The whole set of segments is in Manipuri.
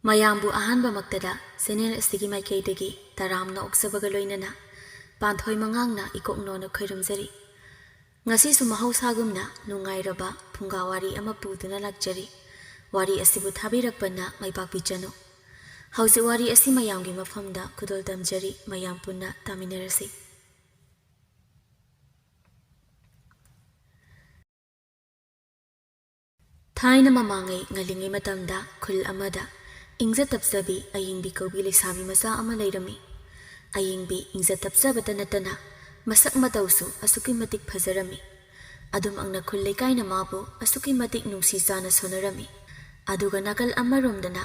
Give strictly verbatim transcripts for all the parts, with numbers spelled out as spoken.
ꯃꯌꯥꯝꯕꯨ ꯑꯍꯥꯟꯕꯃꯛꯇꯗ ꯆꯦꯅꯦꯜ ꯑꯁꯤꯒꯤ ꯃꯥꯏꯀꯩꯗꯒꯤ ꯇꯔꯥꯝꯅ ꯑꯣꯛꯆꯕꯒ ꯂꯣꯏꯅꯅ ꯄꯥꯟꯊꯣꯏ ꯃꯉꯥꯡꯅ ꯏꯀꯣꯛ ꯅꯣꯟꯅ ꯈꯣꯏꯔꯝꯖꯔꯤ꯫ ꯉꯁꯤꯁꯨ ꯃꯍꯧꯁꯥꯒꯨꯝꯅ ꯅꯨꯡꯉꯥꯏꯔꯕ ꯐꯨꯡꯒꯥ ꯋꯥꯔꯤ ꯑꯃ ꯄꯨꯗꯨꯅ ꯂꯥꯛꯆꯔꯤ꯫ ꯋꯥꯔꯤ ꯑꯁꯤꯕꯨ ꯊꯥꯕꯤꯔꯛꯄꯅ ꯃꯥꯏ ꯄꯥꯛꯄꯤꯖꯅꯨ꯫ ꯍꯧꯖꯤꯛ ꯋꯥꯔꯤ ꯑꯁꯤ ꯃꯌꯥꯝꯒꯤ ꯃꯐꯝꯗ ꯈꯨꯗꯣꯜ ꯇꯝꯖꯔꯤ, ꯃꯌꯥꯝ ꯄꯨꯟꯅ ꯇꯥꯃꯤꯟꯅꯔꯁꯤ꯫ ꯊꯥꯏꯅ ꯃꯃꯥꯡꯉꯩ ꯉꯜꯂꯤꯉꯩ ꯃꯇꯝꯗ ꯈꯨꯜ ꯑꯃꯗ ꯏꯪꯖ ꯇꯞꯆꯕꯤ ꯑꯌꯤꯡꯕꯤ ꯀꯧꯕꯤ ꯂꯩꯁꯥꯕꯤ ꯃꯆꯥ ꯑꯃ ꯂꯩꯔꯝꯃꯤ꯫ ꯑꯌꯤꯡꯕꯤ ꯏꯪꯖ ꯇꯞꯆꯕꯇ ꯅꯠꯇꯅ ꯃꯁꯛ ꯃꯇꯧꯁꯨ ꯑꯁꯨꯛꯀꯤ ꯃꯇꯤꯛ ꯐꯖꯔꯝꯃꯤ꯫ ꯑꯗꯨꯃꯛꯅ ꯈꯨꯜ ꯂꯩꯀꯥꯏꯅ ꯃꯥꯕꯨ ꯑꯁꯨꯛꯀꯤ ꯃꯇꯤꯛ ꯅꯨꯡꯁꯤ ꯆꯥꯅ ꯁꯣꯟꯅꯔꯝꯃꯤ꯫ ꯑꯗꯨꯒ ꯅꯥꯀꯜ ꯑꯃꯔꯣꯝꯗꯅ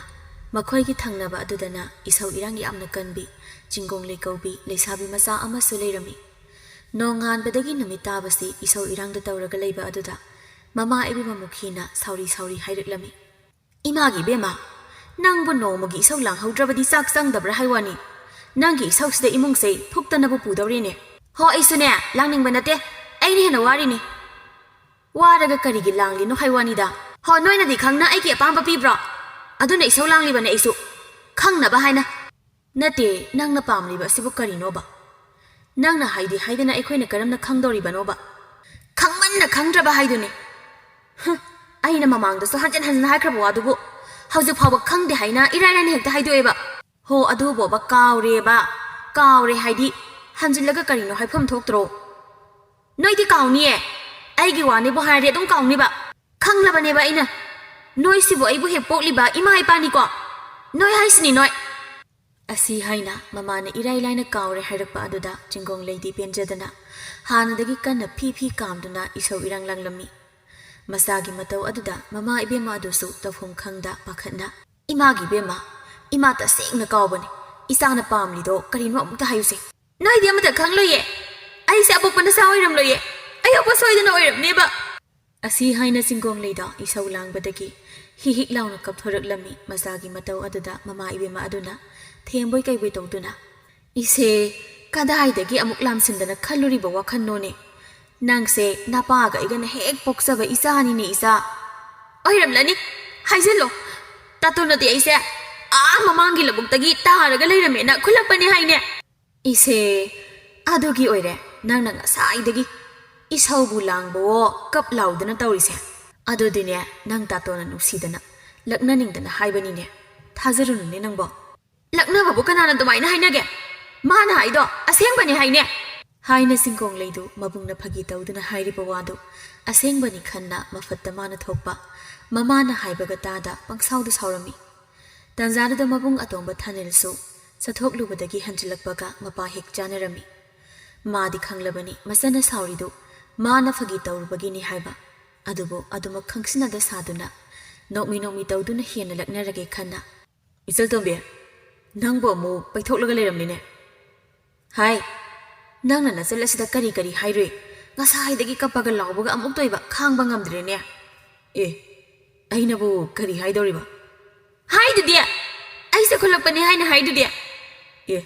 ꯃꯈꯣꯏꯒꯤ ꯊꯪꯅꯕ ꯑꯗꯨꯗꯅ ꯏꯁꯧ ꯏꯔꯥꯡ ꯌꯥꯝꯅ ꯀꯟꯕꯤ ꯆꯤꯡꯒꯣꯡꯂꯩ ꯀꯧꯕꯤ ꯂꯩꯁꯥꯕꯤ ꯃꯆꯥ ꯑꯃꯁꯨ ꯂꯩꯔꯝꯃꯤ꯫ ꯅꯣꯡꯉꯥꯟꯕꯗꯒꯤ ꯅꯨꯃꯤꯠ ꯇꯥꯕꯁꯤ ꯏꯁꯧ ꯏꯔꯥꯡꯗ ꯇꯧꯔꯒ ꯂꯩꯕ ꯑꯗꯨꯗ ꯃꯃꯥ ꯏꯕꯦꯝꯃ ꯃꯨꯈꯤꯅ ꯁꯥꯎꯔꯤ ꯁꯥꯎꯔꯤ ꯍꯥꯏꯔꯛꯂꯝꯃꯤ꯫ "ꯏꯃꯥꯒꯤ ꯏꯕꯦꯝꯃ, ꯅꯪꯕꯨ ꯅꯣꯡꯃꯒꯤ ꯏꯁꯧ ꯂꯥꯡꯍꯧꯗ꯭ꯔꯕꯗꯤ ꯆꯥꯛ ꯆꯪꯗꯕ꯭ꯔꯥ ꯍꯥꯏ ꯋꯥꯅꯤ꯫ ꯅꯪꯒꯤ ꯏꯁꯧꯁꯤꯗ ꯏꯃꯨꯡꯁꯦ ꯐꯨꯛꯇꯅꯕꯨ ꯄꯨꯗꯧꯔꯦꯅꯦ꯫ ꯍꯣ, ꯑꯩꯁꯨꯅꯦ, ꯂꯥꯡꯅꯤꯡꯕ ꯅꯠꯇꯦ, ꯑꯩꯅ ꯍꯦꯟꯅ ꯋꯥꯔꯤꯅꯤ꯫ ꯋꯥꯔꯒ ꯀꯔꯤꯒꯤ ꯂꯥꯡꯂꯤꯅꯣ ꯍꯥꯏ ꯋꯥꯅꯤꯗ꯫ ꯍꯣ, ꯅꯣꯏꯅꯗꯤ ꯈꯪꯅ ꯑꯩꯒꯤ ꯑꯄꯥꯝꯕ ꯄꯤꯕ꯭ꯔꯣ? ꯑꯗꯨꯅ ꯏꯁꯧ ꯂꯥꯡꯂꯤꯕꯅꯦ ꯑꯩꯁꯨ, ꯈꯪꯅꯕ ꯍꯥꯏꯅ꯫" "ꯅꯠꯇꯦ, ꯅꯪꯅ ꯄꯥꯝꯂꯤꯕ ꯑꯁꯤꯕꯨ ꯀꯔꯤꯅꯣꯕ? ꯅꯪꯅ ꯍꯥꯏꯗꯤ ꯍꯥꯏꯗꯅ ꯑꯩꯈꯣꯏꯅ ꯀꯔꯝꯅ ꯈꯪꯗꯧꯔꯤꯕꯅꯣꯕ?" "ꯈꯪꯃꯟꯅ ꯈꯪꯗ꯭ꯔꯕ ꯍꯥꯏꯗꯨꯅꯤ꯫ ꯍꯨꯝ, ꯑꯩꯅ ꯃꯃꯥꯡꯗꯁꯨ ꯍꯟꯖꯤꯟ ꯍꯟꯖꯤꯟ ꯍꯥꯏꯈ꯭ꯔꯕ ꯋꯥꯗꯨꯕꯨ ꯍꯧꯖꯤꯛ ꯐꯥꯎꯕ ꯈꯪꯗꯦ ꯍꯥꯏꯅ ꯏꯔꯥꯏ ꯂꯥꯏꯅ ꯍꯦꯛꯇ ꯍꯥꯏꯗꯣꯛꯑꯦꯕ꯫" "ꯍꯣ, ꯑꯗꯨꯕꯣꯕ ꯀꯥꯎꯔꯦꯕ꯫ ꯀꯥꯎꯔꯦ ꯍꯥꯏꯗꯤ ꯍꯟꯖꯤꯜꯂꯒ ꯀꯔꯤꯅꯣ ꯍꯥꯏꯐꯝ ꯊꯣꯛꯇ꯭ꯔꯣ? ꯅꯣꯏꯗꯤ ꯀꯥꯎꯅꯤꯌꯦ꯫ ꯑꯩꯒꯤ ꯋꯥꯅꯦꯕꯨ ꯍꯥꯏꯔꯗꯤ ꯑꯗꯨꯝ ꯀꯥꯎꯅꯤꯕ꯫ ꯈꯪꯂꯕꯅꯦꯕ ꯑꯩꯅ꯫ ꯅꯣꯏꯁꯤꯕꯨ ꯑꯩꯕꯨ ꯍꯦꯛ ꯄꯣꯛꯂꯤꯕ ꯏꯃꯥ ꯏꯄꯥꯅꯤꯀꯣ꯫ ꯅꯣꯏ ꯍꯥꯏꯁꯤꯅꯤ ꯅꯣꯏ꯫" ꯑꯁꯤ ꯍꯥꯏꯅ ꯃꯃꯥꯅ ꯏꯔꯥꯏ ꯂꯥꯏꯅ ꯀꯥꯎꯔꯦ ꯍꯥꯏꯔꯛꯄ ꯑꯗꯨꯗ ꯆꯤꯡꯒꯣꯡꯂꯩꯗꯤ ꯄꯦꯟꯖꯗꯅ ꯍꯥꯟꯅꯗꯒꯤ ꯀꯟꯅ ꯐꯤ ꯐꯤ ꯀꯥꯝꯗꯨꯅ ꯏꯁꯧ ꯏꯔꯥꯡ ꯂꯥꯡꯂꯝꯃꯤ꯫ ꯃꯆꯥꯒꯤ ꯃꯇꯧ ꯑꯗꯨꯗ ꯃꯃꯥ ꯏꯕꯦꯝꯃ ꯑꯗꯨꯁꯨ ꯇꯧꯐꯝ ꯈꯪꯗ ꯄꯥꯈꯠꯅ, "ꯏꯃꯥꯒꯤ ꯏꯕꯦꯝꯃ, ꯏꯃꯥ ꯇꯁꯦꯡꯅ ꯀꯥꯎꯕꯅꯤ꯫ ꯏꯆꯥꯅ ꯄꯥꯝꯂꯤꯗꯣ ꯀꯔꯤꯅꯣ ꯑꯃꯨꯛꯇ ꯍꯥꯏꯌꯨꯁꯦ꯫" "ꯅꯣꯏꯗꯤ ꯑꯃꯇ ꯈꯪꯂꯣꯏꯌꯦ꯫ ꯑꯩꯁꯦ ꯑꯄꯣꯛꯄ ꯅꯆꯥ ꯑꯣꯏꯔꯝꯂꯣꯏꯌꯦ꯫ ꯑꯌꯣꯛꯄ ꯁꯣꯏꯗꯅ ꯑꯣꯏꯔꯝꯅꯦꯕ꯫" ꯑꯁꯤ ꯍꯥꯏꯅ ꯆꯤꯡꯒꯣꯡꯂꯩꯗꯣ ꯏꯁꯧ ꯂꯥꯡꯕꯗꯒꯤ ꯍꯤꯛ ꯍꯤꯛ ꯂꯥꯎꯅ ꯀꯞꯊꯣꯔꯛꯂꯝꯃꯤ꯫ ꯃꯆꯥꯒꯤ ꯃꯇꯧ ꯑꯗꯨꯗ ꯃꯃꯥ ꯏꯕꯦꯝꯃ ꯑꯗꯨꯅ ꯊꯦꯝꯕꯣꯏ ꯀꯩꯕꯣꯏ ꯇꯧꯗꯨꯅ, "ꯏꯆꯦ, ꯀꯗꯥꯏꯗꯒꯤ ꯑꯃꯨꯛ ꯂꯥꯝꯁꯤꯟꯗꯅ ꯈꯜꯂꯨꯔꯤꯕ ꯋꯥꯈꯜꯅꯣꯅꯦ? ꯅꯪꯁꯦ ꯅꯄꯥꯒ ꯑꯩꯒꯅ ꯍꯦꯛ ꯄꯣꯛꯆꯕ ꯏꯆꯥꯅꯤꯅꯦ, ꯏꯆꯥ꯫" "ꯑꯣꯏꯔꯝꯂꯅꯤ, ꯍꯥꯏꯖꯤꯜꯂꯣ꯫ ꯇꯥꯇꯣꯟꯅꯗꯤ ꯑꯩꯁꯦ ꯑꯥ ꯃꯃꯥꯡꯒꯤ ꯂꯧꯕꯨꯛꯇꯒꯤ ꯇꯥꯔꯒ ꯂꯩꯔꯝꯃꯦꯅ ꯈꯨꯜꯂꯛꯄꯅꯤ ꯍꯥꯏꯅꯦ꯫ ꯏꯁꯦ, ꯑꯗꯨꯒꯤ ꯑꯣꯏꯔꯦ ꯅꯪꯅ ꯉꯁꯥꯏꯗꯒꯤ ꯏꯁꯧꯕꯨ ꯂꯥꯡꯕꯋꯣ ꯀꯞ ꯂꯥꯎꯗꯅ ꯇꯧꯔꯤꯁꯦ꯫ ꯑꯗꯨꯗꯤꯅꯦ, ꯅꯪ ꯇꯥꯇꯣꯟꯅ ꯅꯨꯡꯁꯤꯗꯅ, ꯂꯛꯅꯅꯤꯡꯗꯅ ꯍꯥꯏꯕꯅꯤꯅꯦ꯫ ꯊꯥꯖꯔꯨꯅꯨꯅꯦ ꯅꯪꯕꯣ꯫ ꯂꯛꯅꯕꯕꯨ ꯀꯅꯥꯅ ꯑꯗꯨꯃꯥꯏꯅ ꯍꯥꯏꯅꯒꯦ? ꯃꯥꯅ ꯍꯥꯏꯗꯣ ꯑꯁꯦꯡꯕꯅꯤ ꯍꯥꯏꯅꯦ꯫ ꯍꯥꯏꯅ ꯆꯤꯡꯒꯣꯡꯂꯩꯗꯨ ꯃꯕꯨꯡꯅ ꯐꯥꯒꯤ ꯇꯧꯗꯨꯅ ꯍꯥꯏꯔꯤꯕ ꯋꯥꯗꯨ ꯑꯁꯦꯡꯕꯅꯤ ꯈꯟꯅ ꯃꯐꯠꯇ ꯃꯥꯅ ꯊꯣꯛꯄ ꯃꯃꯥꯅ ꯍꯥꯏꯕꯒ ꯇꯥꯗ ꯄꯪꯁꯥꯎꯗ ꯁꯥꯎꯔꯝꯃꯤ꯫ ꯇꯥꯟꯖꯥꯗꯨꯗ ꯃꯕꯨꯡ ꯑꯇꯣꯝꯕ ꯊꯥꯅꯤꯜꯁꯨ ꯆꯠꯊꯣꯛꯂꯨꯕꯗꯒꯤ ꯍꯟꯖꯤꯜꯂꯛꯄꯒ ꯃꯄꯥ ꯍꯦꯛ ꯆꯥꯅꯔꯝꯃꯤ꯫ ꯃꯥꯗꯤ ꯈꯪꯂꯕꯅꯤ ꯃꯆꯟꯅ ꯁꯥꯎꯔꯤꯗꯨ ꯃꯥꯅ ꯐꯥꯒꯤ ꯇꯧꯔꯨꯕꯒꯤꯅꯤ ꯍꯥꯏꯕ꯫ ꯑꯗꯨꯕꯨ ꯑꯗꯨꯃꯛ ꯈꯪꯁꯤꯟꯅꯗ ꯁꯥꯗꯨꯅ ꯅꯣꯛꯃꯤ ꯅꯣꯛꯃꯤ ꯇꯧꯗꯨꯅ ꯍꯦꯟꯅ ꯂꯛꯅꯔꯒꯦ ꯈꯟꯅ, "ꯏꯆꯜꯇꯣꯝꯕꯤ, ꯅꯪꯕꯨ ꯑꯃꯨꯛ ꯄꯩꯊꯣꯛꯂꯒ ꯂꯩꯔꯝꯂꯤꯅꯦ꯫ ꯍꯥꯏ, ꯅꯪꯅ ꯅꯆꯜ ꯑꯁꯤꯗ ꯀꯔꯤ ꯀꯔꯤ ꯍꯥꯏꯔꯨꯏ? ꯉꯁꯥꯏꯗꯒꯤ ꯀꯞꯄꯒ ꯂꯥꯎꯕꯒ ꯑꯃꯨꯛꯇ ꯑꯣꯏꯕ ꯈꯥꯡꯕ ꯉꯝꯗ꯭ꯔꯦꯅꯦ꯫ ꯑꯦ, ꯑꯩꯅꯕꯨ ꯀꯔꯤ ꯍꯥꯏꯗꯧꯔꯤꯕ?" "ꯍꯥꯏꯗꯨꯗꯤ, ꯑꯩꯁꯦ ꯈꯨꯜꯂꯛꯄꯅꯦ ꯍꯥꯏꯅ ꯍꯥꯏꯗꯨꯗꯤ?" "ꯑꯦ,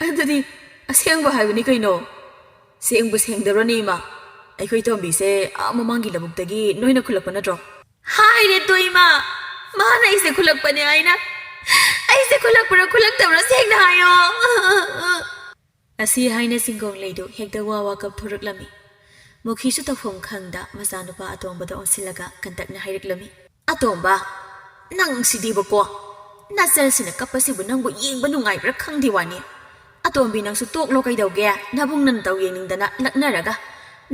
ꯑꯗꯨꯗꯤ ꯑꯁꯦꯡꯕ ꯍꯥꯏꯕꯅꯤ ꯀꯩꯅꯣ꯫ ꯁꯦꯡꯕꯨ ꯁꯦꯡꯗꯕ꯭ꯔꯅꯦ ꯏꯃꯥ? ꯑꯩꯈꯣꯏ ꯇꯣꯝꯕꯤꯁꯦ ꯑꯥ ꯃꯃꯥꯡꯒꯤ ꯂꯧꯕꯨꯛꯇꯒꯤ ꯅꯣꯏꯅ ꯈꯨꯜꯂꯛꯄ ꯅꯠꯇ꯭ꯔꯣ?" "ꯍꯥꯏꯔꯦ ꯇꯣ ꯏꯃꯥ, ꯃꯥꯅ ꯑꯩꯁꯦ ꯈꯨꯜꯂꯛꯄꯅꯦ ꯍꯥꯏꯅ꯫ ꯑꯩꯁꯦ ꯈꯨꯜꯂꯛꯄ꯭ꯔꯥ ꯈꯨꯜꯂꯛꯇꯕ꯭ꯔꯥ ꯁꯦꯡꯅ ꯍꯥꯏꯌꯣ?" ꯑꯁꯤ ꯍꯥꯏꯅ ꯆꯤꯡꯒꯣꯡꯂꯩꯗꯨ ꯍꯦꯛꯇ ꯋꯥ ꯋꯥ ꯀꯞꯊꯣꯔꯛꯂꯝꯃꯤ꯫ ꯃꯨꯈꯤꯁꯨ ꯇꯧꯐꯝ ꯈꯪꯗ ꯃꯆꯥꯅꯨꯄꯥ ꯑꯇꯣꯝꯕꯗ ꯑꯣꯟꯁꯤꯜꯂꯒ ꯀꯟꯇꯛꯅ ꯍꯥꯏꯔꯛꯂꯝꯃꯤ, "ꯑꯇꯣꯝꯕ, ꯅꯪꯁꯤꯗꯤꯕꯀꯣ, ꯅꯆꯜꯁꯤꯅ ꯀꯞꯄꯁꯤꯕꯨ ꯅꯪꯕꯨ ꯌꯦꯡꯕ ꯅꯨꯡꯉꯥꯏꯕ꯭ꯔꯥ ꯈꯪꯗꯦ ꯋꯥꯅꯤ꯫ ꯑꯇꯣꯝꯕꯤ, ꯅꯪꯁꯨ ꯇꯣꯛꯂꯣ ꯀꯩꯗꯧꯒꯦ? ꯅꯕꯨꯡꯅ ꯅꯇꯧ ꯌꯦꯡꯅꯤꯡꯗꯅ ꯂꯛꯅꯔꯒ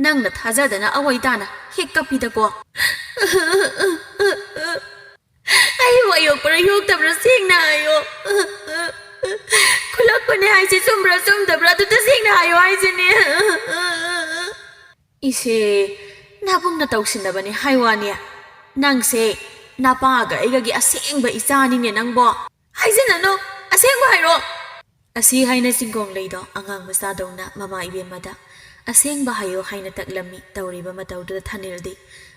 ꯅꯪꯅ ꯊꯥꯖꯗꯅ ꯑꯋꯣꯏ ꯇꯥꯅ ꯍꯦꯛ ꯀꯞꯄꯤꯗꯀꯣ꯫ ꯑꯩꯕꯨ ꯑꯌꯣꯛꯄ꯭ꯔꯥ ꯌꯣꯛꯇꯕ꯭ꯔꯥ ꯁꯦꯡꯅ ꯍꯥꯏꯌꯣ꯫ ꯈꯨꯜꯂꯛꯄꯅꯦ ꯍꯥꯏꯁꯦ ꯆꯨꯝꯕ꯭ꯔꯥ ꯆꯨꯝꯗꯕ꯭ꯔꯥ ꯑꯗꯨ ꯇꯁꯦꯡꯅ ꯍꯥꯏꯌꯣ ꯍꯥꯏꯁꯤꯅꯦ꯫" "ꯏꯁꯦ, ꯅꯕꯨꯡꯅ ꯇꯧꯁꯤꯟꯅꯕꯅꯦ ꯍꯥꯏ ꯋꯥꯅꯦ꯫ ꯅꯪꯁꯦ ꯅꯄꯥꯒ ꯑꯩꯒꯒꯤ ꯑꯁꯦꯡꯕ ꯏꯆꯥꯅꯤꯅꯦ ꯅꯪꯕꯣ꯫" "ꯍꯥꯏꯖꯤꯟꯅꯅꯨ, ꯑꯁꯦꯡꯕ ꯍꯥꯏꯔꯣ꯫" ꯑꯁꯤ ꯍꯥꯏꯅ ꯆꯤꯡꯒꯣꯡꯂꯩꯗꯣ ꯑꯉꯥꯡ ꯃꯆꯥꯗꯧꯅ ꯃꯃꯥ ꯏꯕꯦꯝꯃꯗ ꯑꯁꯦꯡꯕ ꯍꯥꯏꯌꯣ ꯍꯥꯏꯅ ꯇꯛꯂꯝꯃꯤ꯫ ꯇꯧꯔꯤꯕ ꯃꯇꯧꯗꯨꯗ ꯊꯥꯅꯤꯜꯗꯤ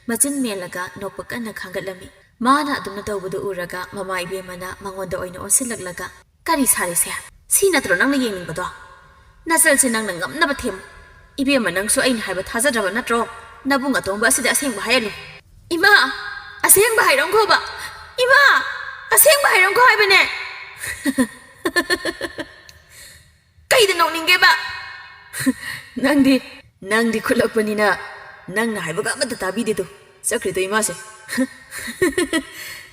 ꯃꯆꯤꯟ ꯃꯦꯜꯂꯒ ꯅꯣꯛꯄ ꯀꯟꯅ ꯈꯥꯡꯒꯠꯂꯝꯃꯤ꯫ ꯃꯥꯅ ꯑꯗꯨꯝꯅ ꯇꯧꯕꯗꯨ ꯎꯔꯒ ꯃꯃꯥ ꯏꯕꯦꯝꯃꯅ ꯃꯉꯣꯟꯗ ꯑꯣꯏꯅ ꯑꯣꯟꯁꯤꯜꯂꯛꯂꯒ, "ꯀꯔꯤ ꯁꯥꯔꯤꯁꯦ? ꯁꯤ ꯅꯠꯇ꯭ꯔꯣ ꯅꯪꯅ ꯌꯦꯡꯅꯤꯡꯕꯗꯣ? ꯅꯆꯜꯁꯦ ꯅꯪꯅ ꯉꯝꯅꯕ ꯊꯦꯝꯃꯨ꯫ ꯏꯕꯦꯝꯃ, ꯅꯪꯁꯨ ꯑꯩꯅ ꯍꯥꯏꯕ ꯊꯥꯖꯗ꯭ꯔꯕ ꯅꯠꯇ꯭ꯔꯣ? ꯅꯕꯨꯡ ꯑꯇꯣꯝꯕ ꯑꯁꯤꯗ ꯑꯁꯦꯡꯕ ꯍꯥꯏꯍꯜꯂꯨ꯫" "ꯏꯃꯥ, ꯑꯁꯦꯡꯕ ꯍꯥꯏꯔꯝꯈꯣꯕ꯫ ꯏꯃꯥ!" ꯑꯁꯦꯡꯕ ꯍꯥꯏꯔꯝꯈꯣ ꯍꯥꯏꯕꯅꯦ꯫ ꯀꯩꯗ ꯅꯣꯛꯅꯤꯡꯒꯦꯕ? ꯅꯪꯗꯤ, ꯅꯪꯗꯤ ꯈꯨꯠꯂꯛꯄꯅꯤꯅ ꯅꯪꯅ ꯍꯥꯏꯕꯒ ꯑꯃꯠꯇ ꯇꯥꯕꯤꯗꯦꯗꯣ꯫ ꯆꯠꯈ꯭ꯔꯦꯗꯣ ꯏꯃꯥꯁꯦ꯫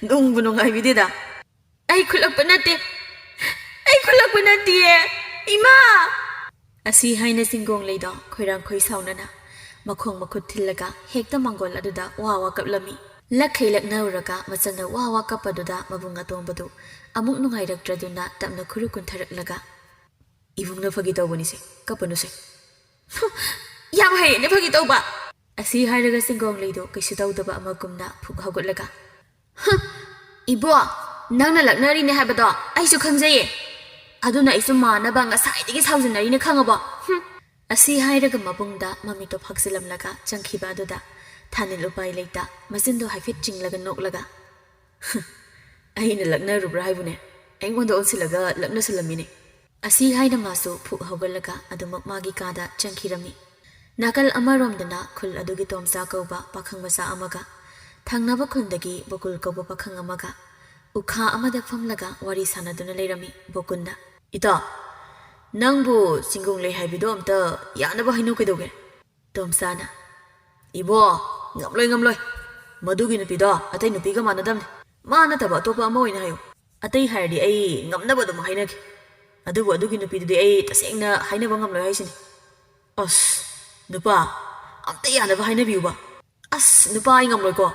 ꯅꯨꯡꯕꯨ ꯅꯨꯡꯉꯥꯏꯕꯤꯗꯦꯗ꯫ ꯑꯩ ꯈꯨꯠꯂꯛꯄ ꯅꯠꯇꯦ꯫ ꯑꯩ ꯈꯨꯠꯂꯛꯄ ꯅꯠꯇꯤꯌꯦ꯫ ꯏꯃꯥ! ꯑꯁꯤ ꯍꯥꯏꯅ ꯆꯤꯡꯒꯣꯡꯂꯩꯗꯣ ꯈꯣꯏꯔꯥꯡ ꯈꯣꯏ ꯁꯥꯎꯅꯅ ꯃꯈꯣꯡ ꯃꯈꯨꯠ ꯊꯤꯜꯂꯒ ꯍꯦꯛꯇ ꯃꯥꯡꯒꯣꯜ ꯑꯗꯨꯗ ꯋꯥ ꯋꯥ ꯀꯞꯂꯝꯃꯤ꯫ ꯂꯛꯈꯩ ꯂꯛꯅꯔꯨꯔꯒ ꯃꯆꯟꯅ ꯋꯥ ꯋꯥ ꯀꯞꯄꯗꯨꯗ ꯃꯕꯨꯡ ꯑꯇꯣꯝꯕꯗꯨ ꯑꯃꯨꯛ ꯅꯨꯡꯉꯥꯏꯔꯛꯇ꯭ꯔꯗꯨꯅ ꯇꯞꯅ ꯈꯨꯔꯨ ꯀꯨꯟꯊꯔꯛꯂꯒ, "ꯏꯕꯨꯡꯅ ꯐꯥꯒꯤ ꯇꯧꯕꯅꯤꯁꯦ, ꯀꯞꯄꯅꯨꯁꯦ꯫" "ꯍꯨꯝ, ꯌꯥꯝ ꯍꯩꯌꯦꯅꯦ ꯐꯥꯒꯤ ꯇꯧꯕ!" ꯑꯁꯤ ꯍꯥꯏꯔꯒ ꯆꯤꯡꯒꯣꯡꯂꯩꯗꯣ ꯀꯩꯁꯨ ꯇꯧꯗꯕ ꯑꯃꯒꯨꯝꯅ ꯐꯨꯛ ꯍꯧꯒꯠꯂꯒ, "ꯍꯨꯝ, ꯏꯕꯣ, ꯅꯪꯅ ꯂꯛꯅꯔꯤꯅꯦ ꯍꯥꯏꯕꯗꯣ ꯑꯩꯁꯨ ꯈꯪꯖꯩꯌꯦ꯫ ꯑꯗꯨꯅ ꯑꯩꯁꯨ ꯃꯥꯟꯅꯕ ꯉꯁꯥꯏꯗꯒꯤ ꯁꯥꯎꯖꯟꯅꯔꯤꯅꯦ ꯈꯪꯉꯕꯣ? ꯍꯨꯝ!" ꯑꯁꯤ ꯍꯥꯏꯔꯒ ꯃꯕꯨꯡꯗ ꯃꯃꯤꯠꯇꯣ ꯐꯥꯛꯆꯤꯜꯂꯝꯂꯒ ꯆꯪꯈꯤꯕ ꯑꯗꯨꯗ ꯊꯥꯅꯤꯜ ꯎꯄꯥꯏ ꯂꯩꯇ ꯃꯆꯤꯟꯗꯣ ꯍꯥꯏꯐꯦꯠ ꯆꯤꯡꯂꯒ ꯅꯣꯛꯂꯒ, "ꯍꯨꯝ, ꯑꯩꯅ ꯂꯛꯅꯔꯨꯕ꯭ꯔꯥ ꯍꯥꯏꯕꯨꯅꯦ? ꯑꯩꯉꯣꯟꯗ ꯑꯣꯟꯁꯤꯜꯂꯒ ꯂꯛꯅꯁꯜꯂꯝꯃꯤꯅꯦ꯫" ꯑꯁꯤ ꯍꯥꯏꯅ ꯃꯥꯁꯨ ꯐꯨꯛ ꯍꯧꯒꯠꯂꯒ ꯑꯗꯨꯃꯛ ꯃꯥꯒꯤ ꯀꯥꯗ ꯆꯪꯈꯤꯔꯝꯃꯤ꯫ ꯅꯥꯀꯜ ꯑꯃꯔꯣꯝꯗꯅ ꯈꯨꯜ ꯑꯗꯨꯒꯤ ꯇꯣꯝꯆꯥ ꯀꯧꯕ ꯄꯥꯈꯪ ꯃꯆꯥ ꯑꯃꯒ, ꯊꯪꯅꯕ ꯈꯨꯜꯗꯒꯤ ꯕꯣꯀꯨꯜ ꯀꯧꯕ ꯄꯥꯈꯪ ꯑꯃꯒ ꯎꯈꯥ ꯑꯃꯗ ꯐꯝꯂꯒ ꯋꯥꯔꯤ ꯁꯥꯟꯅꯗꯨꯅ ꯂꯩꯔꯝꯃꯤ꯫ ꯕꯣꯀꯨꯟꯅ, "ꯏꯇꯥꯎ, ꯅꯪꯕꯨ ꯆꯤꯡꯒꯣꯡꯂꯩ ꯍꯥꯏꯕꯤꯗꯣ ꯑꯝꯇ ꯌꯥꯅꯕ ꯍꯥꯏꯅꯧ ꯀꯩꯗꯧꯒꯦ?" ꯇꯣꯝꯆꯥꯅ, "ꯏꯕꯣ, ꯉꯝꯂꯣꯏ, ꯉꯝꯂꯣꯏ꯫ ꯃꯗꯨꯒꯤ ꯅꯨꯄꯤꯗꯣ ꯑꯇꯩ ꯅꯨꯄꯤꯒ ꯃꯥꯟꯅꯗꯕꯅꯤ꯫ ꯃꯥ ꯅꯠꯇꯕ ꯑꯇꯣꯞꯄ ꯑꯃ ꯑꯣꯏꯅ ꯍꯥꯏꯌꯨ꯫ ꯑꯇꯩ ꯍꯥꯏꯔꯗꯤ ꯑꯩ ꯉꯝꯅꯕ ꯑꯗꯨꯝ ꯍꯥꯏꯅꯒꯦ꯫ ꯑꯗꯨꯕꯨ ꯑꯗꯨꯒꯤ ꯅꯨꯄꯤꯗꯨꯗꯤ ꯑꯩ ꯇꯁꯦꯡꯅ ꯍꯥꯏꯅꯕ ꯉꯝꯂꯣꯏ ꯍꯥꯏꯁꯤꯅꯤ꯫" "ꯑꯁ, ꯅꯨꯄꯥ, ꯑꯝꯇ ꯌꯥꯅꯕ ꯍꯥꯏꯅꯕꯤꯌꯨꯕ꯫" "ꯑꯁ, ꯅꯨꯄꯥ, ꯑꯩ ꯉꯝꯂꯣꯏꯀꯣ꯫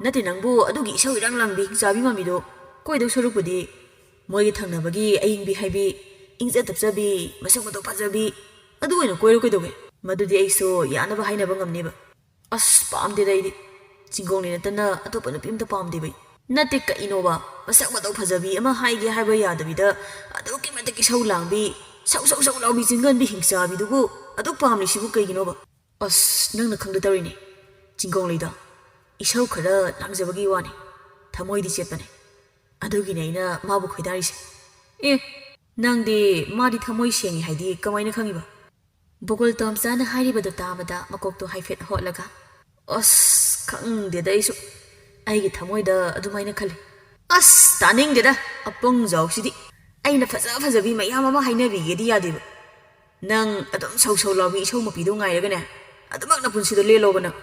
ꯅꯠꯇꯦ, ꯅꯪꯕꯨ ꯑꯗꯨꯒꯤ ꯏꯁꯧ ꯏꯔꯥꯡ ꯂꯥꯡꯕꯤ ꯍꯤꯡꯆꯥꯕꯤ ꯃꯥꯟꯕꯤꯗꯣ ꯀꯣꯏꯗꯧ ꯁꯔꯨꯛꯄꯨꯗꯤ ꯃꯣꯏꯒꯤ ꯊꯪꯅꯕꯒꯤ ꯑꯌꯤꯡꯕꯤ ꯍꯥꯏꯕꯤ, ꯏꯪꯖ ꯇꯞꯆꯕꯤ, ꯃꯁꯛ ꯃꯇꯧ ꯐꯖꯕꯤ, ꯑꯗꯨ ꯑꯣꯏꯅ ꯀꯣꯏꯔꯣ ꯀꯩꯗꯧꯒꯦ? ꯃꯗꯨꯗꯤ ꯑꯩꯁꯨ ꯌꯥꯅꯕ ꯍꯥꯏꯅꯕ ꯉꯝꯅꯦꯕ꯫" "ꯑꯁ, ꯄꯥꯝꯗꯦꯗ ꯑꯩꯗꯤ꯫ ꯆꯤꯡꯒꯣꯡꯂꯩ ꯅꯠꯇꯅ ꯑꯇꯣꯞꯄ ꯅꯨꯄꯤ ꯑꯝꯇ ꯄꯥꯝꯗꯦꯕ ꯑꯩ꯫" "ꯅꯠꯇꯦ, ꯀꯩꯅꯣꯕ? ꯃꯁꯛ ꯃꯇꯧ ꯐꯖꯕꯤ ꯑꯃ ꯍꯥꯏꯒꯦ ꯍꯥꯏꯕ ꯌꯥꯗꯕꯤꯗ ꯑꯗꯨꯛꯀꯤ ꯃꯇꯤꯛ ꯏꯁꯧ ꯂꯥꯡꯕꯤ, ꯁꯧ ꯁꯧ ꯁꯧ ꯂꯥꯎꯕꯤ ꯆꯤꯡꯒꯟꯕꯤ ꯍꯤꯡꯆꯥꯕꯤꯗꯨꯕꯨ ꯑꯗꯨꯛ ꯄꯥꯝꯂꯤꯁꯤꯕꯨ ꯀꯩꯒꯤꯅꯣꯕ?" "ꯑꯁ, ꯅꯪꯅ ꯈꯪꯗ ꯇꯧꯔꯤꯅꯦ꯫ ꯆꯤꯡꯒꯣꯡꯂꯩꯗꯣ ꯏꯁꯧ ꯈꯔ ꯂꯥꯡꯖꯕꯒꯤ ꯋꯥꯅꯤ꯫ ꯊꯃꯣꯏꯗꯤ ꯆꯦꯠꯄꯅꯦ꯫ ꯑꯗꯨꯒꯤꯅꯦ ꯑꯩꯅ ꯃꯥꯕꯨ ꯈꯣꯏꯗꯥꯔꯤꯁꯦ꯫" "ꯑꯦ, ꯅꯪꯗꯤ ꯃꯥꯗꯤ ꯊꯃꯣꯏ ꯁꯦꯡꯉꯤ ꯍꯥꯏꯗꯤ ꯀꯃꯥꯏꯅ ꯈꯪꯉꯤꯕ?" ꯕꯣꯀꯨꯜ ꯇꯣꯝꯆꯥꯅ ꯍꯥꯏꯔꯤꯕꯗꯨ ꯇꯥꯕꯗ ꯃꯀꯣꯛꯇꯣ ꯍꯥꯏꯐꯦꯠ ꯍꯣꯠꯂꯒ, "ꯑꯁ, ꯈꯪꯗꯦꯗ ꯑꯩꯁꯨ꯫ ꯑꯩꯒꯤ ꯊꯃꯣꯏꯗ ꯑꯗꯨꯃꯥꯏꯅ ꯈꯜꯂꯤ꯫ ꯑꯁ, ꯇꯥꯅꯤꯡꯗꯦꯗ, ꯑꯄꯪ ꯖꯥꯎꯁꯤꯗꯤ꯫ ꯑꯩꯅ ꯐꯖ ꯐꯖꯕꯤ ꯃꯌꯥꯝ ꯑꯃ ꯍꯥꯏꯅꯕꯤꯒꯦꯗꯤ ꯌꯥꯗꯦꯕ꯫ ꯅꯪ ꯑꯗꯨꯝ ꯁꯧ ꯁꯧ ꯂꯥꯎꯕꯤ ꯏꯁꯧ ꯃꯄꯤꯗꯣ ꯉꯥꯏꯔꯒꯅꯦ, ꯑꯗꯨꯃꯛ ꯅꯄꯨꯟꯁꯤꯗꯣ ꯂꯦꯜꯂꯣꯕ ꯅꯪ꯫